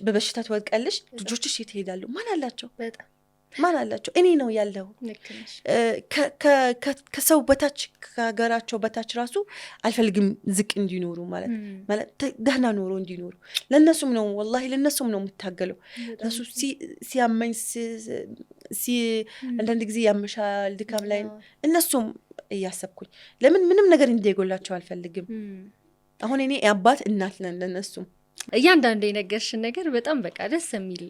በበሽታ ትወድቃለሽ። ልጆችሽ የት ይሄዳሉ? ማን አላቸው? ማን አላቸው? እኔ ነው ያለው። ከሰው በታች፣ ከሀገራቸው በታች ራሱ አልፈልግም ዝቅ እንዲኖሩ፣ ማለት ደህና ኑሮ እንዲኖሩ። ለእነሱም ነው፣ ወላሂ ለእነሱም ነው የምታገለው። እነሱ ሲያመኝ፣ አንዳንድ ጊዜ ያምሻል፣ ድካም ላይ እነሱም እያሰብኩኝ፣ ለምን ምንም ነገር እንዲጎላቸው አልፈልግም። አሁን እኔ አባት እናት ነን ለእነሱም። እያንዳንዱ የነገርሽን ነገር በጣም በቃ ደስ የሚል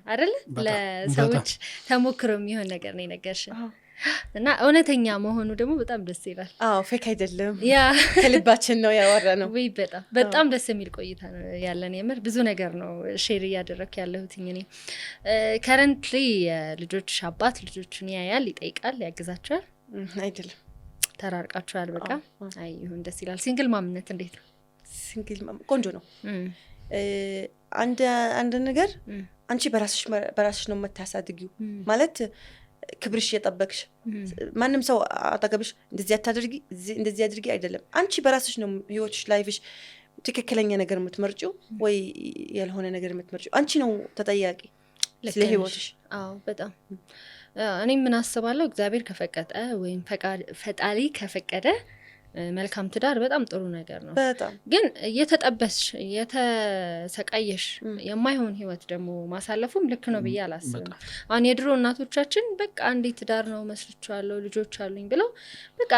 አይደለ? ለሰዎች ተሞክሮ የሚሆን ነገር ነው የነገርሽን እና እውነተኛ መሆኑ ደግሞ በጣም ደስ ይላል። አዎ፣ fake አይደለም፣ ከልባችን ነው ያወራነው። ወይ በጣም በጣም ደስ የሚል ቆይታ ነው ያለን። የምር ብዙ ነገር ነው share እያደረግኩ ያለሁት እኔ። Currently የልጆች አባት ልጆቹን ያያል፣ ይጠይቃል፣ ያግዛቸዋል? አይደለም። ተራርቃችኋል። በቃ አይ ይሁን፣ ደስ ይላል። Single mom ነት እንዴት ነው? Single mom ቆንጆ ነው። አንድ ነገር አንቺ በራስሽ ነው የምታሳድጊው፣ ማለት ክብርሽ እየጠበቅሽ፣ ማንም ሰው አጠገብሽ እንደዚህ አታድርጊ፣ እንደዚህ አድርጊ አይደለም። አንቺ በራስሽ ነው ህይወትሽ፣ life ሽ፣ ትክክለኛ ነገር የምትመርጪው ወይ ያልሆነ ነገር የምትመርጪው፣ አንቺ ነው ተጠያቂ ስለ ህይወትሽ። አዎ፣ በጣም። እኔ ምን አስባለሁ፣ እግዚአብሔር ከፈቀደ ወይም ፈጣሪ ከፈቀደ መልካም ትዳር በጣም ጥሩ ነገር ነው። በጣም። ግን እየተጠበስሽ እየተሰቃየሽ የማይሆን ህይወት ደግሞ ማሳለፉም ልክ ነው ብዬ አላስብም። አሁን የድሮ እናቶቻችን በቃ አንዴ ትዳር ነው መስርቻለሁ፣ ልጆች አሉኝ ብለው በቃ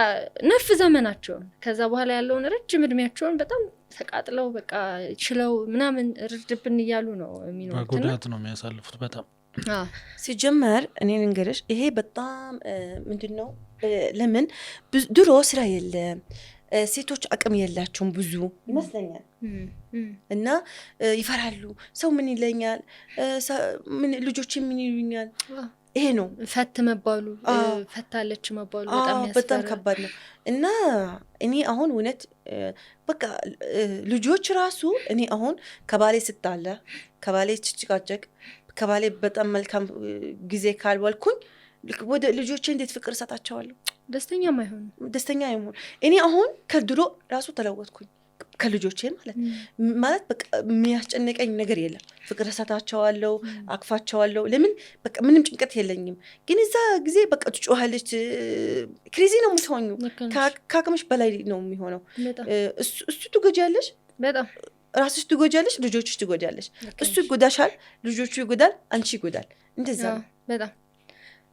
ነፍ ዘመናቸውን፣ ከዛ በኋላ ያለውን ረጅም እድሜያቸውን በጣም ተቃጥለው፣ በቃ ችለው ምናምን ርድብን እያሉ ነው የሚኖሩት። በጉዳት ነው የሚያሳልፉት በጣም። ሲጀመር እኔ ልንገርሽ፣ ይሄ በጣም ምንድን ነው፣ ለምን ድሮ ስራ የለም፣ ሴቶች አቅም የላቸውም ብዙ ይመስለኛል እና ይፈራሉ። ሰው ምን ይለኛል፣ ልጆች ምን ይሉኛል፣ ይሄ ነው። ፈት መባሉ፣ ፈታለች መባሉ በጣም በጣም ከባድ ነው። እና እኔ አሁን እውነት በቃ ልጆች ራሱ፣ እኔ አሁን ከባሌ ስጣላ፣ ከባሌ ስጨቃጨቅ፣ ከባሌ በጣም መልካም ጊዜ ካልዋልኩኝ ወደ ልጆቼ እንዴት ፍቅር እሰጣቸዋለሁ? ደስተኛም አይሆንም። ደስተኛ አይሆን። እኔ አሁን ከድሮ ራሱ ተለወጥኩኝ ከልጆቼ፣ ማለት በቃ የሚያስጨንቀኝ ነገር የለም። ፍቅር እሰጣቸዋለሁ፣ አቅፋቸዋለሁ። ለምን በቃ ምንም ጭንቀት የለኝም። ግን እዛ ጊዜ በቃ ትጮኻለች፣ crazy ነው የምትሆኙ፣ ከአቅምሽ በላይ ነው የሚሆነው። እሱ ትጎጃለሽ፣ በጣም። ራስሽ ትጎጃለሽ፣ ልጆችሽ ትጎጃለሽ። እሱ ይጎዳሻል፣ ልጆቹ ይጎዳል፣ አንቺ ይጎዳል። እንደዛ ነው። በጣም።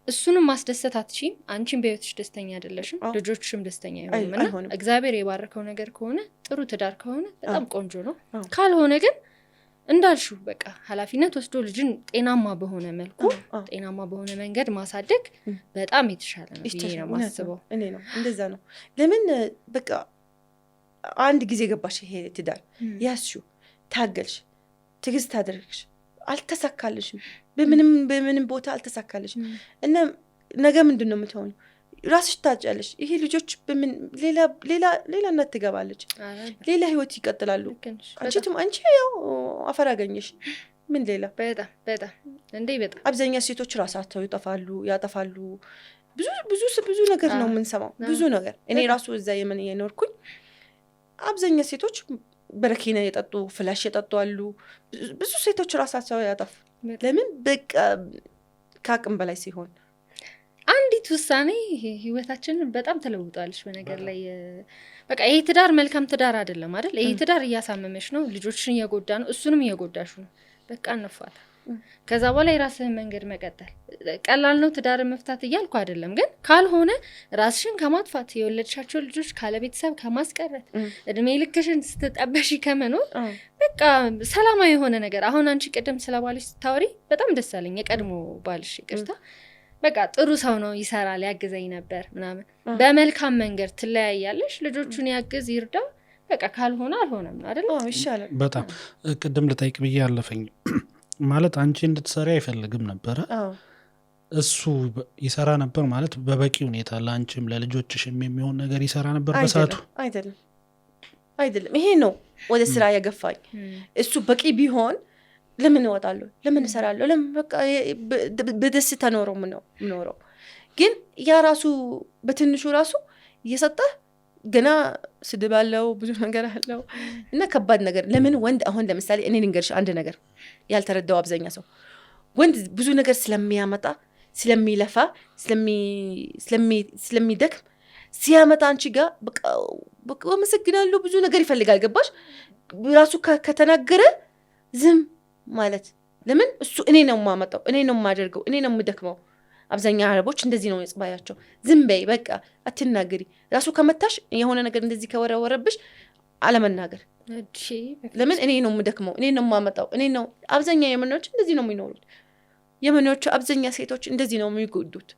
እሱንም ማስደሰት አትችይም። አንቺም በህይወትሽ ደስተኛ አይደለሽም፣ ልጆችሽም ደስተኛ አይሆኑም። እና እግዚአብሔር የባረከው ነገር ከሆነ፣ ጥሩ ትዳር ከሆነ በጣም ቆንጆ ነው። ካልሆነ ግን እንዳልሽው በቃ ኃላፊነት ወስዶ ልጅን ጤናማ በሆነ መልኩ፣ ጤናማ በሆነ መንገድ ማሳደግ በጣም የተሻለ ነው ብዬ ነው የማስበው። እኔ ነው እንደዛ ነው። ለምን በቃ አንድ ጊዜ ገባሽ ይሄ ትዳር፣ ያዝሽው፣ ታገልሽ፣ ትዕግስት አደረግሽ፣ አልተሳካልሽም፣ በምንም በምንም ቦታ አልተሳካልሽም እና ነገ ምንድን ነው የምትሆኚው? ራስሽ ታጫለሽ። ይሄ ልጆች በምን ሌላ ሌላ ሌላ እናት ትገባለች፣ ሌላ ህይወት ይቀጥላሉ። አንቺ ያው አፈር አገኘሽ፣ ምን ሌላ? በጣም በጣም እንዴ በጣም። አብዛኛው ሴቶች ራሳቸው ይጠፋሉ፣ ያጠፋሉ። ብዙ ብዙ ብዙ ነገር ነው የምንሰማው፣ ብዙ ነገር። እኔ ራሱ እዛ የመን የኖርኩኝ አብዛኛው ሴቶች በረኪና የጠጡ፣ ፍላሽ የጠጡ አሉ። ብዙ ሴቶች ራሳቸው ያጠፉ። ለምን በቃ ከአቅም በላይ ሲሆን። አንዲት ውሳኔ ህይወታችንን በጣም ተለውጧለች። በነገር ላይ በቃ ይሄ ትዳር መልካም ትዳር አይደለም አይደል? ይሄ ትዳር እያሳመመሽ ነው፣ ልጆችሽን እየጎዳ ነው፣ እሱንም እየጎዳሽ ነው። በቃ እንፋታ። ከዛ በኋላ የራስህን መንገድ መቀጠል ቀላል ነው። ትዳር መፍታት እያልኩ አይደለም፣ ግን ካልሆነ ራስሽን ከማጥፋት፣ የወለድሻቸው ልጆች ካለቤተሰብ ከማስቀረት፣ እድሜ ልክሽን ስትጠበሺ ከመኖር፣ በቃ ሰላማዊ የሆነ ነገር። አሁን አንቺ ቅድም ስለ ባልሽ ስታወሪ በጣም ደስ አለኝ። የቀድሞ ባልሽ፣ ይቅርታ፣ በቃ ጥሩ ሰው ነው፣ ይሰራል፣ ያግዘኝ ነበር ምናምን። በመልካም መንገድ ትለያያለሽ፣ ልጆቹን ያግዝ ይርዳ፣ በቃ ካልሆነ አልሆነም ነው አይደለ? ይሻላል። በጣም። ቅድም ልጠይቅ ብዬ አለፈኝ። ማለት አንቺ እንድትሰሪ አይፈልግም ነበረ፣ እሱ ይሰራ ነበር ማለት በበቂ ሁኔታ ለአንቺም ለልጆችሽም የሚሆን ነገር ይሰራ ነበር በሰዓቱ? አይደለም፣ አይደለም። ይሄ ነው ወደ ስራ የገፋኝ። እሱ በቂ ቢሆን ለምን እወጣለሁ? ለምን እሰራለሁ? ለምን በቃ በደስታ ኖረው ነው ምኖረው። ግን ያ ራሱ በትንሹ ራሱ እየሰጠህ ገና ስድብ አለው፣ ብዙ ነገር አለው እና ከባድ ነገር። ለምን ወንድ አሁን ለምሳሌ እኔ ልንገርሽ አንድ ነገር ያልተረዳው አብዛኛ ሰው፣ ወንድ ብዙ ነገር ስለሚያመጣ፣ ስለሚለፋ፣ ስለሚደክም ሲያመጣ አንቺ ጋር በቃ አመሰግናለሁ ብዙ ነገር ይፈልጋል። ገባሽ? ራሱ ከተናገረ ዝም ማለት። ለምን? እሱ እኔ ነው የማመጣው፣ እኔ ነው የማደርገው፣ እኔ ነው የምደክመው። አብዛኛ አረቦች እንደዚህ ነው የጽባያቸው። ዝም በይ በቃ አትናገሪ። ራሱ ከመታሽ፣ የሆነ ነገር እንደዚህ ከወረወረብሽ አለመናገር። ለምን? እኔ ነው የምደክመው፣ እኔ ነው የማመጣው፣ እኔ ነው። አብዛኛ የመኖች እንደዚህ ነው የሚኖሩት። የመኖቹ አብዛኛ ሴቶች እንደዚህ ነው የሚጎዱት።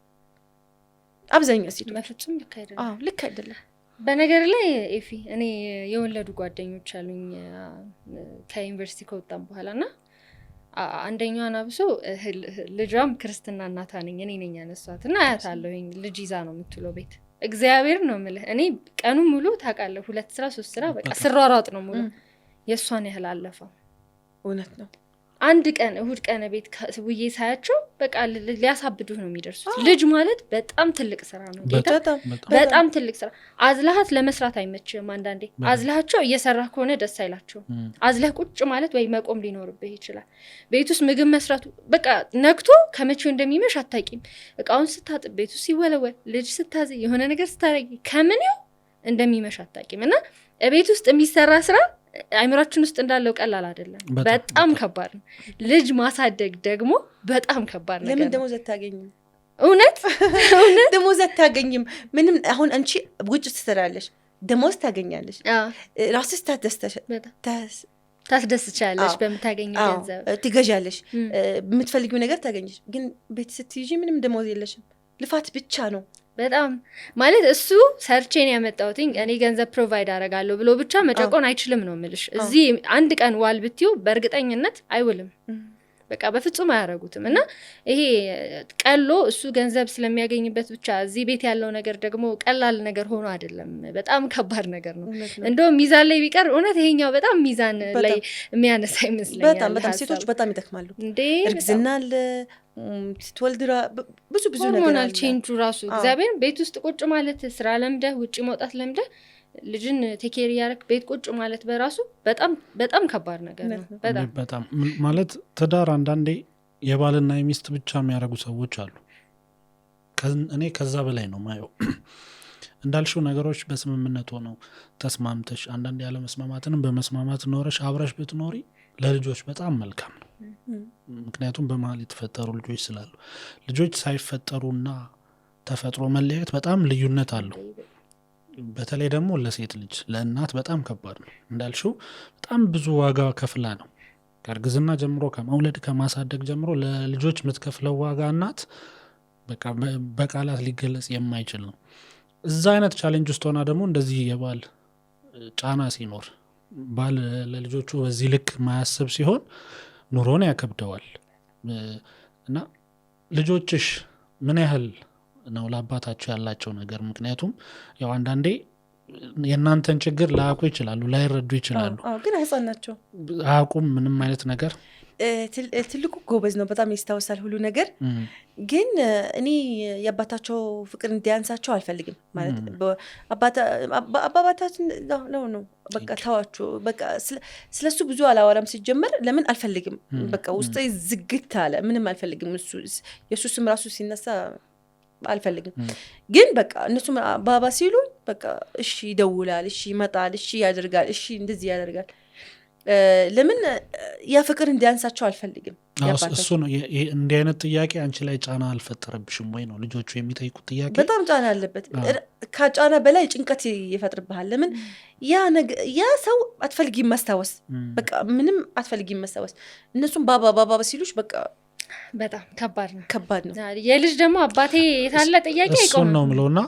አብዛኛ ሴቶች። በፍጹም ልክ አይደለም። አዎ፣ ልክ አይደለም። በነገር ላይ ኤፊ፣ እኔ የወለዱ ጓደኞች አሉኝ ከዩኒቨርሲቲ ከወጣም በኋላ እና አንደኛዋን አብሶ ልጇም ክርስትና እናቷ ነኝ፣ እኔ ነኝ ያነሷት እና አያታለሁኝ። ልጅ ይዛ ነው የምትውለው ቤት። እግዚአብሔር ነው የምልህ፣ እኔ ቀኑ ሙሉ ታውቃለህ ሁለት ስራ ሶስት ስራ በቃ ስሯሯጥ ነው ሙሉ፣ የእሷን ያህል አለፋው። እውነት ነው። አንድ ቀን እሁድ ቀን ቤት ውዬ ሳያቸው በቃ ሊያሳብዱህ ነው የሚደርሱት። ልጅ ማለት በጣም ትልቅ ስራ ነው ጌታ፣ በጣም ትልቅ ስራ። አዝለሃት ለመስራት አይመችም። አንዳንዴ አዝለሃቸው እየሰራህ ከሆነ ደስ አይላቸውም። አዝለህ ቁጭ ማለት ወይ መቆም ሊኖርብህ ይችላል። ቤት ውስጥ ምግብ መስራቱ በቃ ነግቶ ከመቼው እንደሚመሽ አታውቂም። እቃውን ስታጥብ፣ ቤቱ ሲወለወል፣ ልጅ ስታዝ፣ የሆነ ነገር ስታረጊ ከምኔው እንደሚመሽ አታውቂም። እና ቤት ውስጥ የሚሰራ ስራ አይምሯችን ውስጥ እንዳለው ቀላል አይደለም። በጣም ከባድ ነው። ልጅ ማሳደግ ደግሞ በጣም ከባድ ነገር። ለምን ደሞዝ አታገኝም? እውነት እውነት። ደሞዝ አታገኝም። ምንም አሁን አንቺ ውጭ ትሰራለሽ፣ ደሞዝ ታገኛለሽ፣ ራስሽ ታስደስቻለሽ በምታገኘው ገንዘብ። ትገዣለሽ፣ የምትፈልጊው ነገር ታገኘሽ። ግን ቤት ስትይዢ ምንም ደሞዝ የለሽም፣ ልፋት ብቻ ነው። በጣም። ማለት እሱ ሰርቼን ያመጣሁትኝ እኔ ገንዘብ provide አደርጋለሁ ብሎ ብቻ መጨቆን አይችልም ነው ምልሽ። እዚህ አንድ ቀን ዋል ብትዩ በእርግጠኝነት አይውልም። በቃ በፍጹም አያደርጉትም። እና ይሄ ቀሎ እሱ ገንዘብ ስለሚያገኝበት ብቻ እዚህ ቤት ያለው ነገር ደግሞ ቀላል ነገር ሆኖ አይደለም። በጣም ከባድ ነገር ነው። እንደውም ሚዛን ላይ ቢቀር እውነት ይሄኛው በጣም ሚዛን ላይ የሚያነሳ ይመስለኛል። በጣም በጣም። ሴቶች በጣም ይደክማሉ። እንዴ። እርግዝና አለ፣ ስትወልድ ብዙ ብዙ ነገር hormonal change ኡ ራሱ፣ እግዚአብሔር፣ ቤት ውስጥ ቁጭ ማለት፣ ስራ ለምደህ ውጭ መውጣት ለምደህ ልጅን take care እያደረክ ቤት ቁጭ ማለት በራሱ በጣም በጣም ከባድ ነገር ነው። በጣም። በጣም። ማለት ትዳር አንዳንዴ የባልና የሚስት ብቻ የሚያደርጉ ሰዎች አሉ። እኔ ከዛ በላይ ነው ማየው። እንዳልሽው ነገሮች በስምምነት ሆነው ተስማምተሽ፣ አንዳንድ ያለመስማማትንም በመስማማት ኖረሽ አብረሽ ብትኖሪ ለልጆች በጣም መልካም ነው። ምክንያቱም በመሀል የተፈጠሩ ልጆች ስላሉ፣ ልጆች ሳይፈጠሩና ተፈጥሮ መለያየት በጣም ልዩነት አለው። በተለይ ደግሞ ለሴት ልጅ ለእናት በጣም ከባድ ነው። እንዳልሽው በጣም ብዙ ዋጋ ከፍላ ነው፣ ከእርግዝና ጀምሮ፣ ከመውለድ ከማሳደግ ጀምሮ ለልጆች የምትከፍለው ዋጋ እናት በቃ በቃላት ሊገለጽ የማይችል ነው። እዛ አይነት challenge ውስጥ ሆና ደግሞ እንደዚህ የባል ጫና ሲኖር፣ ባል ለልጆቹ በዚህ ልክ ማያስብ ሲሆን ኑሮን ያከብደዋል። እና ልጆችሽ ምን ያህል ነው ለአባታቸው ያላቸው ነገር? ምክንያቱም ያው አንዳንዴ የእናንተን ችግር ላያውቁ ይችላሉ፣ ላይረዱ ይችላሉ። ግን ህፃን ናቸው። አያውቁም ምንም አይነት ነገር። ትልቁ ጎበዝ ነው፣ በጣም ያስታውሳል ሁሉ ነገር። ግን እኔ የአባታቸው ፍቅር እንዲያንሳቸው አልፈልግም። ማለት አባባታችን ነው ነው በቃ ተዋችሁ፣ በቃ ስለሱ ብዙ አላወራም ሲጀመር። ለምን አልፈልግም፣ በቃ ውስጤ ዝግት አለ። ምንም አልፈልግም። የእሱ ስም ራሱ ሲነሳ አልፈልግም። ግን በቃ እነሱም ባባ ሲሉ በቃ እሺ ይደውላል፣ እሺ ይመጣል፣ እሺ ያደርጋል፣ እሺ እንደዚህ ያደርጋል። ለምን ያ ፍቅር እንዲያንሳቸው አልፈልግም። እሱ ነው። እንዲህ አይነት ጥያቄ አንቺ ላይ ጫና አልፈጠረብሽም ወይ ነው ልጆቹ የሚጠይቁት ጥያቄ? በጣም ጫና አለበት። ከጫና በላይ ጭንቀት ይፈጥርብሃል። ለምን ያ ሰው አትፈልጊም ማስታወስ፣ በቃ ምንም አትፈልጊም ማስታወስ። እነሱም ባባ ባባ ሲሉሽ በቃ በጣም ከባድ ነው፣ ከባድ ነው። የልጅ ደግሞ አባቴ የታለ ጥያቄ አይቆምም ነው የምለውና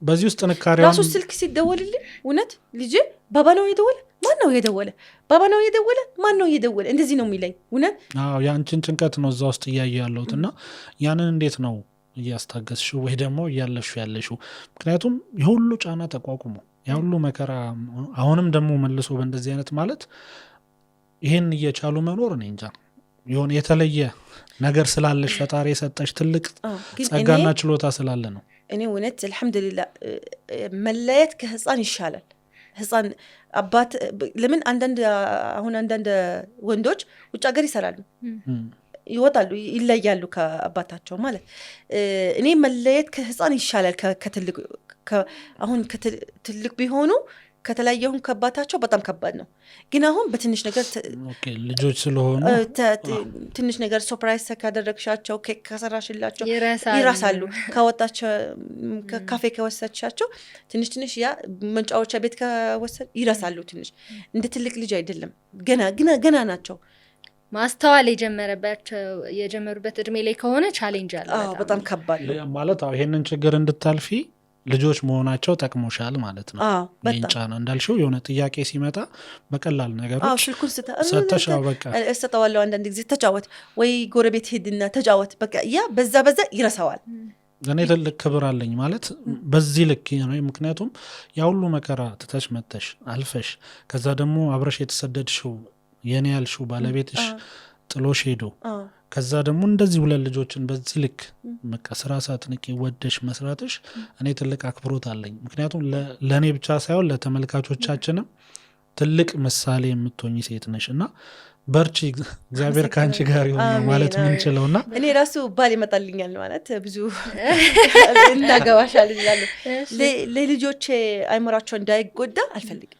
በዚህ ውስጥ ጥንካሬ ራሱ ስልክ ሲደወልልኝ እውነት ልጄ ባባ ነው የደወለ፣ ማን ነው የደወለ፣ ባባ ነው የደወለ፣ ማን ነው የደወለ፣ እንደዚህ ነው የሚለኝ። እውነት አዎ፣ የአንቺን ጭንቀት ነው እዛ ውስጥ እያየ ያለሁት እና ያንን እንዴት ነው እያስታገስሽው ወይ ደግሞ እያለፍሽው ያለሽው? ምክንያቱም የሁሉ ጫና ተቋቁሞ የሁሉ መከራ አሁንም ደግሞ መልሶ በእንደዚህ አይነት ማለት ይሄን እየቻሉ መኖር እኔ እንጃ የሆነ የተለየ ነገር ስላለሽ ፈጣሪ የሰጠሽ ትልቅ ጸጋና ችሎታ ስላለ ነው። እኔ እውነት አልሐምዱሊላህ መለየት ከህፃን ይሻላል። ህፃን አባት ለምን አንዳንድ አሁን አንዳንድ ወንዶች ውጭ ሀገር ይሰራሉ፣ ይወጣሉ፣ ይለያሉ ከአባታቸው ማለት። እኔ መለየት ከህፃን ይሻላል ከትልቅ። አሁን ትልቅ ቢሆኑ ከተለያየሁም ከአባታቸው በጣም ከባድ ነው። ግን አሁን በትንሽ ነገር ልጆች ስለሆኑ ትንሽ ነገር surprise ካደረግሻቸው፣ ኬክ ከሰራሽላቸው ይረሳሉ። ካወጣቸው ካፌ ከወሰድሻቸው ትንሽ ትንሽ ያ መጫወቻ ቤት ከወሰድ ይረሳሉ። ትንሽ እንደ ትልቅ ልጅ አይደለም፣ ገና ገና ገና ናቸው። ማስተዋል የጀመሩበት እድሜ ላይ ከሆነ challenge አለ። በጣም ከባድ ነው ማለት። አዎ ይሄንን ችግር እንድታልፊ ልጆች መሆናቸው ጠቅሞሻል ማለት ነው። ይሄን ጫና እንዳልሽው የሆነ ጥያቄ ሲመጣ በቀላል ነገሮች ሰተሽ በቃ እሰጠዋለሁ። አንዳንድ ጊዜ ተጫወት ወይ ጎረቤት ሄድና ተጫወት፣ በቃ ያ በዛ በዛ ይረሳዋል። እኔ ትልቅ ክብር አለኝ ማለት በዚህ ልክ ነው። ምክንያቱም ያ ሁሉ መከራ ትተሽ መተሽ አልፈሽ ከዛ ደግሞ አብረሽ የተሰደድሽው የኔ ያልሽው ባለቤትሽ ጥሎሽ ሄዶ ከዛ ደግሞ እንደዚህ ሁለት ልጆችን በዚህ ልክ በቃ ስራ ሳትንቂ ወደሽ መስራትሽ እኔ ትልቅ አክብሮት አለኝ። ምክንያቱም ለእኔ ብቻ ሳይሆን ለተመልካቾቻችንም ትልቅ ምሳሌ የምትሆኚ ሴት ነሽ እና በርቺ፣ እግዚአብሔር ከአንቺ ጋር ይሁን ነው ማለት ምንችለው። እና እኔ ራሱ ባል ይመጣልኛል ማለት ብዙ እናገባሻል እላለሁ። ለልጆቼ አይምሯቸው እንዳይጎዳ አልፈልግም።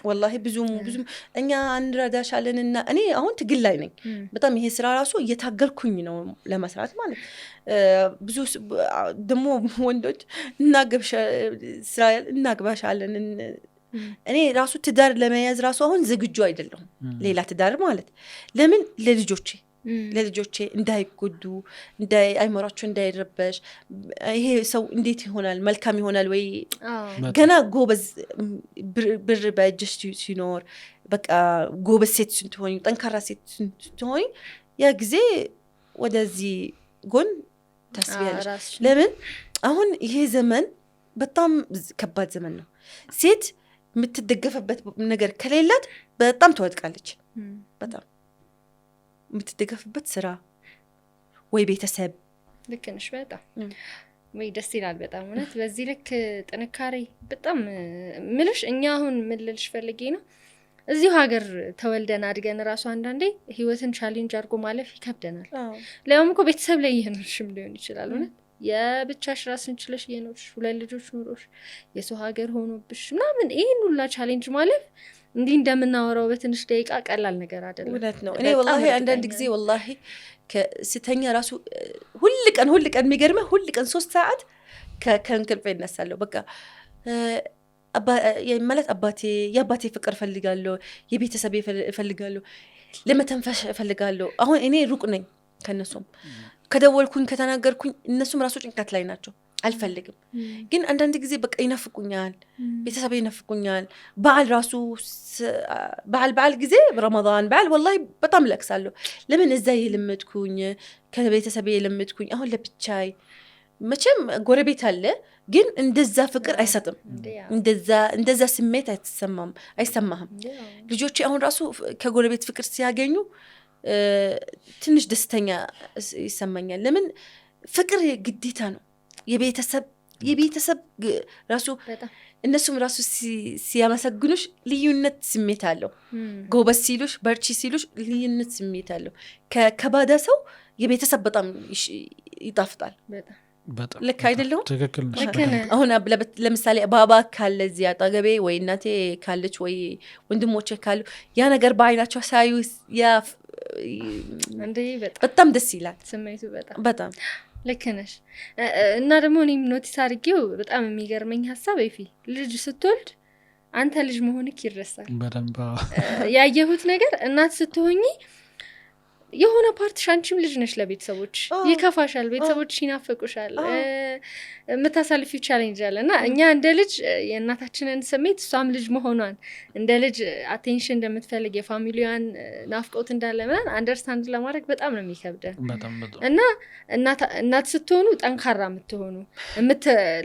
ወላሂ ብዙም ብዙም እኛ እንረዳሻለን እና እኔ አሁን ትግል ላይ ነኝ በጣም። ይሄ ስራ ራሱ እየታገልኩኝ ነው ለመስራት ማለት። ብዙ ደግሞ ወንዶች እናግባሻለን። እኔ ራሱ ትዳር ለመያዝ ራሱ አሁን ዝግጁ አይደለሁም፣ ሌላ ትዳር ማለት። ለምን ለልጆቼ ለልጆቼ እንዳይጎዱ፣ አይምሯቸው እንዳይረበሽ። ይሄ ሰው እንዴት ይሆናል፣ መልካም ይሆናል ወይ? ገና ጎበዝ ብር በእጅሽ ሲኖር፣ በቃ ጎበዝ ሴት ስትሆኝ፣ ጠንካራ ሴት ስትሆኝ ያ ጊዜ ወደዚህ ጎን ታስቢያለሽ። ለምን አሁን ይሄ ዘመን በጣም ከባድ ዘመን ነው። ሴት የምትደገፍበት ነገር ከሌላት በጣም ትወድቃለች። በጣም የምትደገፍበት ስራ ወይ ቤተሰብ። ልክ ነሽ። በጣም ወይ ደስ ይላል በጣም እውነት። በዚህ ልክ ጥንካሬ በጣም ምልሽ እኛ አሁን ምን ልልሽ ፈልጌ ነው፣ እዚሁ ሀገር ተወልደን አድገን እራሱ አንዳንዴ ህይወትን challenge አድርጎ ማለፍ ይከብደናል። ሊያውም እኮ ቤተሰብ ላይ እየኖርሽም ሊሆን ይችላል። እውነት የብቻሽ ራስን ችለሽ እየኖርሽ ሁለት ልጆች ኖሮሽ የሰው ሀገር ሆኖብሽ ምናምን ይህን ሁላ challenge ማለፍ እንዲህ እንደምናወራው በትንሽ ደቂቃ ቀላል ነገር አይደለም። እውነት ነው። እኔ ወላሂ አንዳንድ ጊዜ ወላሂ ስተኛ ራሱ ሁል ቀን ሁል ቀን የሚገርምህ ሁል ቀን 3 ሰዓት ከእንቅልፌ እነሳለሁ። በቃ ማለት አባቴ የአባቴ ፍቅር እፈልጋለሁ፣ የቤተሰቤ እፈልጋለሁ፣ ለመተንፈሽ እፈልጋለሁ። አሁን እኔ ሩቅ ነኝ ከእነሱም፣ ከደወልኩኝ ከተናገርኩኝ እነሱም ራሱ ጭንቀት ላይ ናቸው። አልፈልግም። ግን አንዳንድ ጊዜ በቃ ይናፍቁኛል፣ ቤተሰብ ይናፍቁኛል። በዓል ራሱ በዓል በዓል ጊዜ ረመዳን በዓል ወላሂ በጣም ለቅሳለሁ። ለምን እዛ የለመድኩኝ ከቤተሰቤ የለመድኩኝ አሁን ለብቻይ መቼም ጎረቤት አለ፣ ግን እንደዛ ፍቅር አይሰጥም፣ እንደዛ ስሜት አይሰማህም። ልጆቼ አሁን ራሱ ከጎረቤት ፍቅር ሲያገኙ ትንሽ ደስተኛ ይሰማኛል። ለምን ፍቅር ግዴታ ነው። የቤተሰብ ራሱ እነሱም ራሱ ሲያመሰግኑሽ ልዩነት ስሜት አለው። ጎበዝ ሲሉሽ፣ በርቺ ሲሉሽ ልዩነት ስሜት አለው። ከባዳ ሰው የቤተሰብ በጣም ይጣፍጣል። በጣም ልክ አይደለሁም? ትክክል ነሽ። ልክ ነህ። አሁን ለምሳሌ ባባ ካለ እዚህ አጠገቤ ወይ እናቴ ካለች ወይ ወንድሞቼ ካሉ ያ ነገር በአይናቸው ሳዩ ያ እንዴ በጣም በጣም ደስ ይላል። ስሜቱ በጣም በጣም ልክ ነሽ። እና ደግሞ እኔም notice አድርጌው በጣም የሚገርመኝ ሀሳብ ኤፊ፣ ልጅ ስትወልድ አንተ ልጅ መሆንክ ይረሳል። በደንብ ያየሁት ነገር እናት ስትሆኚ የሆነ part ሽ አንቺም ልጅ ነሽ ለቤተሰቦች፣ ይከፋሻል፣ ቤተሰቦች ይናፍቁሻል፣ የምታሳልፊው challenge አለ። እና እኛ እንደ ልጅ የእናታችንን ስሜት፣ እሷም ልጅ መሆኗን፣ እንደ ልጅ attention እንደምትፈልግ፣ የ family ዋን ናፍቆት እንዳለ ምናምን understand ለማድረግ በጣም ነው የሚከብደን። በጣም በጣም። እና እናት ስትሆኑ ጠንካራ የምትሆኑ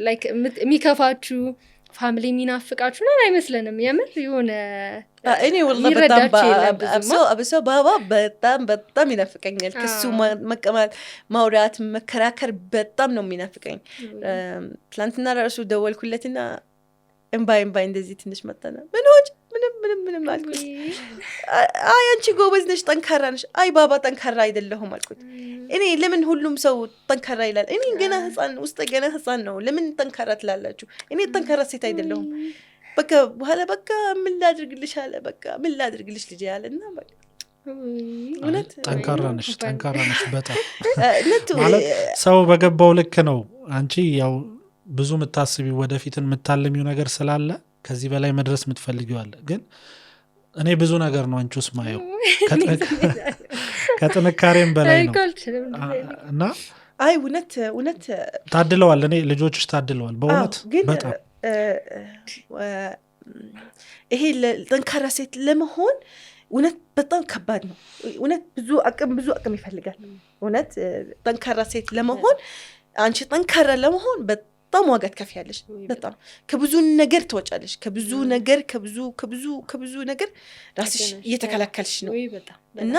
like የሚከፋችሁ፣ family የሚናፍቃችሁ ምናምን አይመስለንም። የምር የሆነ እኔ ወላሂ በጣም የሚረዳችሁ የለም ብዙማ። አብሶ ባባ በጣም በጣም ይናፍቀኛል። ከሱ መቀመጥ፣ ማውራት፣ መከራከር በጣም ነው የሚናፍቀኝ። ትላንትና ራሱ ደወልኩለትና እምባይ እምባይ እንደዚህ ትንሽ መጣና ምን ሆንሽ? ምንም ምንም ምንም አልኩት። አይ አንቺ ጎበዝ ነሽ፣ ጠንካራ ነሽ። አይ ባባ ጠንካራ አይደለሁም አልኩት። እኔ ለምን ሁሉም ሰው ጠንካራ ይላል? እኔ ገና ህፃን ውስጥ ገና ህፃን ነው። ለምን ጠንካራ ትላላችሁ? እኔ ጠንካራ ሴት አይደለሁም። በቃ በኋላ በቃ ምን ላድርግልሽ አለ። በቃ ምን ላድርግልሽ ልጄ አለ እና በቃ እውነት ጠንካራ ነሽ፣ ጠንካራ ነሽ በጣም። እውነት። ማለት ሰው በገባው ልክ ነው። አንቺ ያው ብዙ የምታስቢው ወደፊትን የምታልሚው ነገር ስላለ ከዚህ በላይ መድረስ የምትፈልጊው አለ። ግን እኔ ብዙ ነገር ነው አንቺ ውስጥ ማየው፣ ከጥንካሬም በላይ ነው። አልችልም። እና አይ እውነት እውነት። ታድለዋል። እኔ ልጆችሽ ታድለዋል በእውነት። ግን በጣም። ይሄ ጠንካራ ሴት ለመሆን እውነት በጣም ከባድ ነው። እውነት ብዙ አቅም ብዙ አቅም ይፈልጋል። እውነት ጠንካራ ሴት ለመሆን፣ አንቺ ጠንካራ ለመሆን በጣም ዋጋ ትከፍያለሽ። በጣም ከብዙ ነገር ትወጫለሽ። ከብዙ ነገር፣ ከብዙ ከብዙ ከብዙ ነገር ራስሽ ልክ ነሽ። እየተከላከልሽ ነው። ውይ በጣም። እና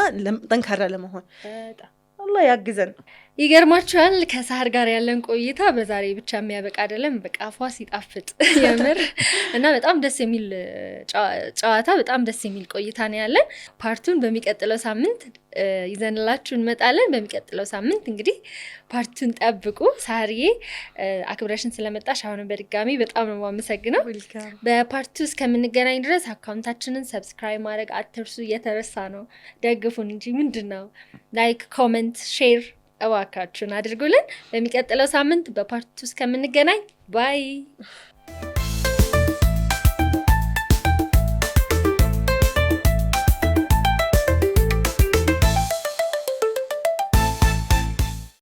ጠንካራ ለመሆን በጣም አላህ ያግዘን። ይገርማችኋል፣ ከሳህር ጋር ያለን ቆይታ በዛሬ ብቻ የሚያበቃ አይደለም። በቃ አፏ ሲጣፍጥ የምር እና በጣም ደስ የሚል ጨዋታ፣ በጣም ደስ የሚል ቆይታ ነው ያለን። Part two ን በሚቀጥለው ሳምንት ይዘንላችሁ እንመጣለን። በሚቀጥለው ሳምንት እንግዲህ part two ን ጠብቁ። ሳህርዬ፣ አክብረሽን ስለመጣሽ አሁንም በድጋሚ በጣም ነው የማመሰግነው። በ part two እስከምንገናኝ ድረስ account ኣችንን subscribe ማድረግ አትርሱ። እየተረሳ ነው። ደግፉን እንጂ ምንድን ነው? Like፣ comment፣ share እባካችሁን አድርጉልን። በሚቀጥለው ሳምንት በ part two እስከምንገናኝ bye።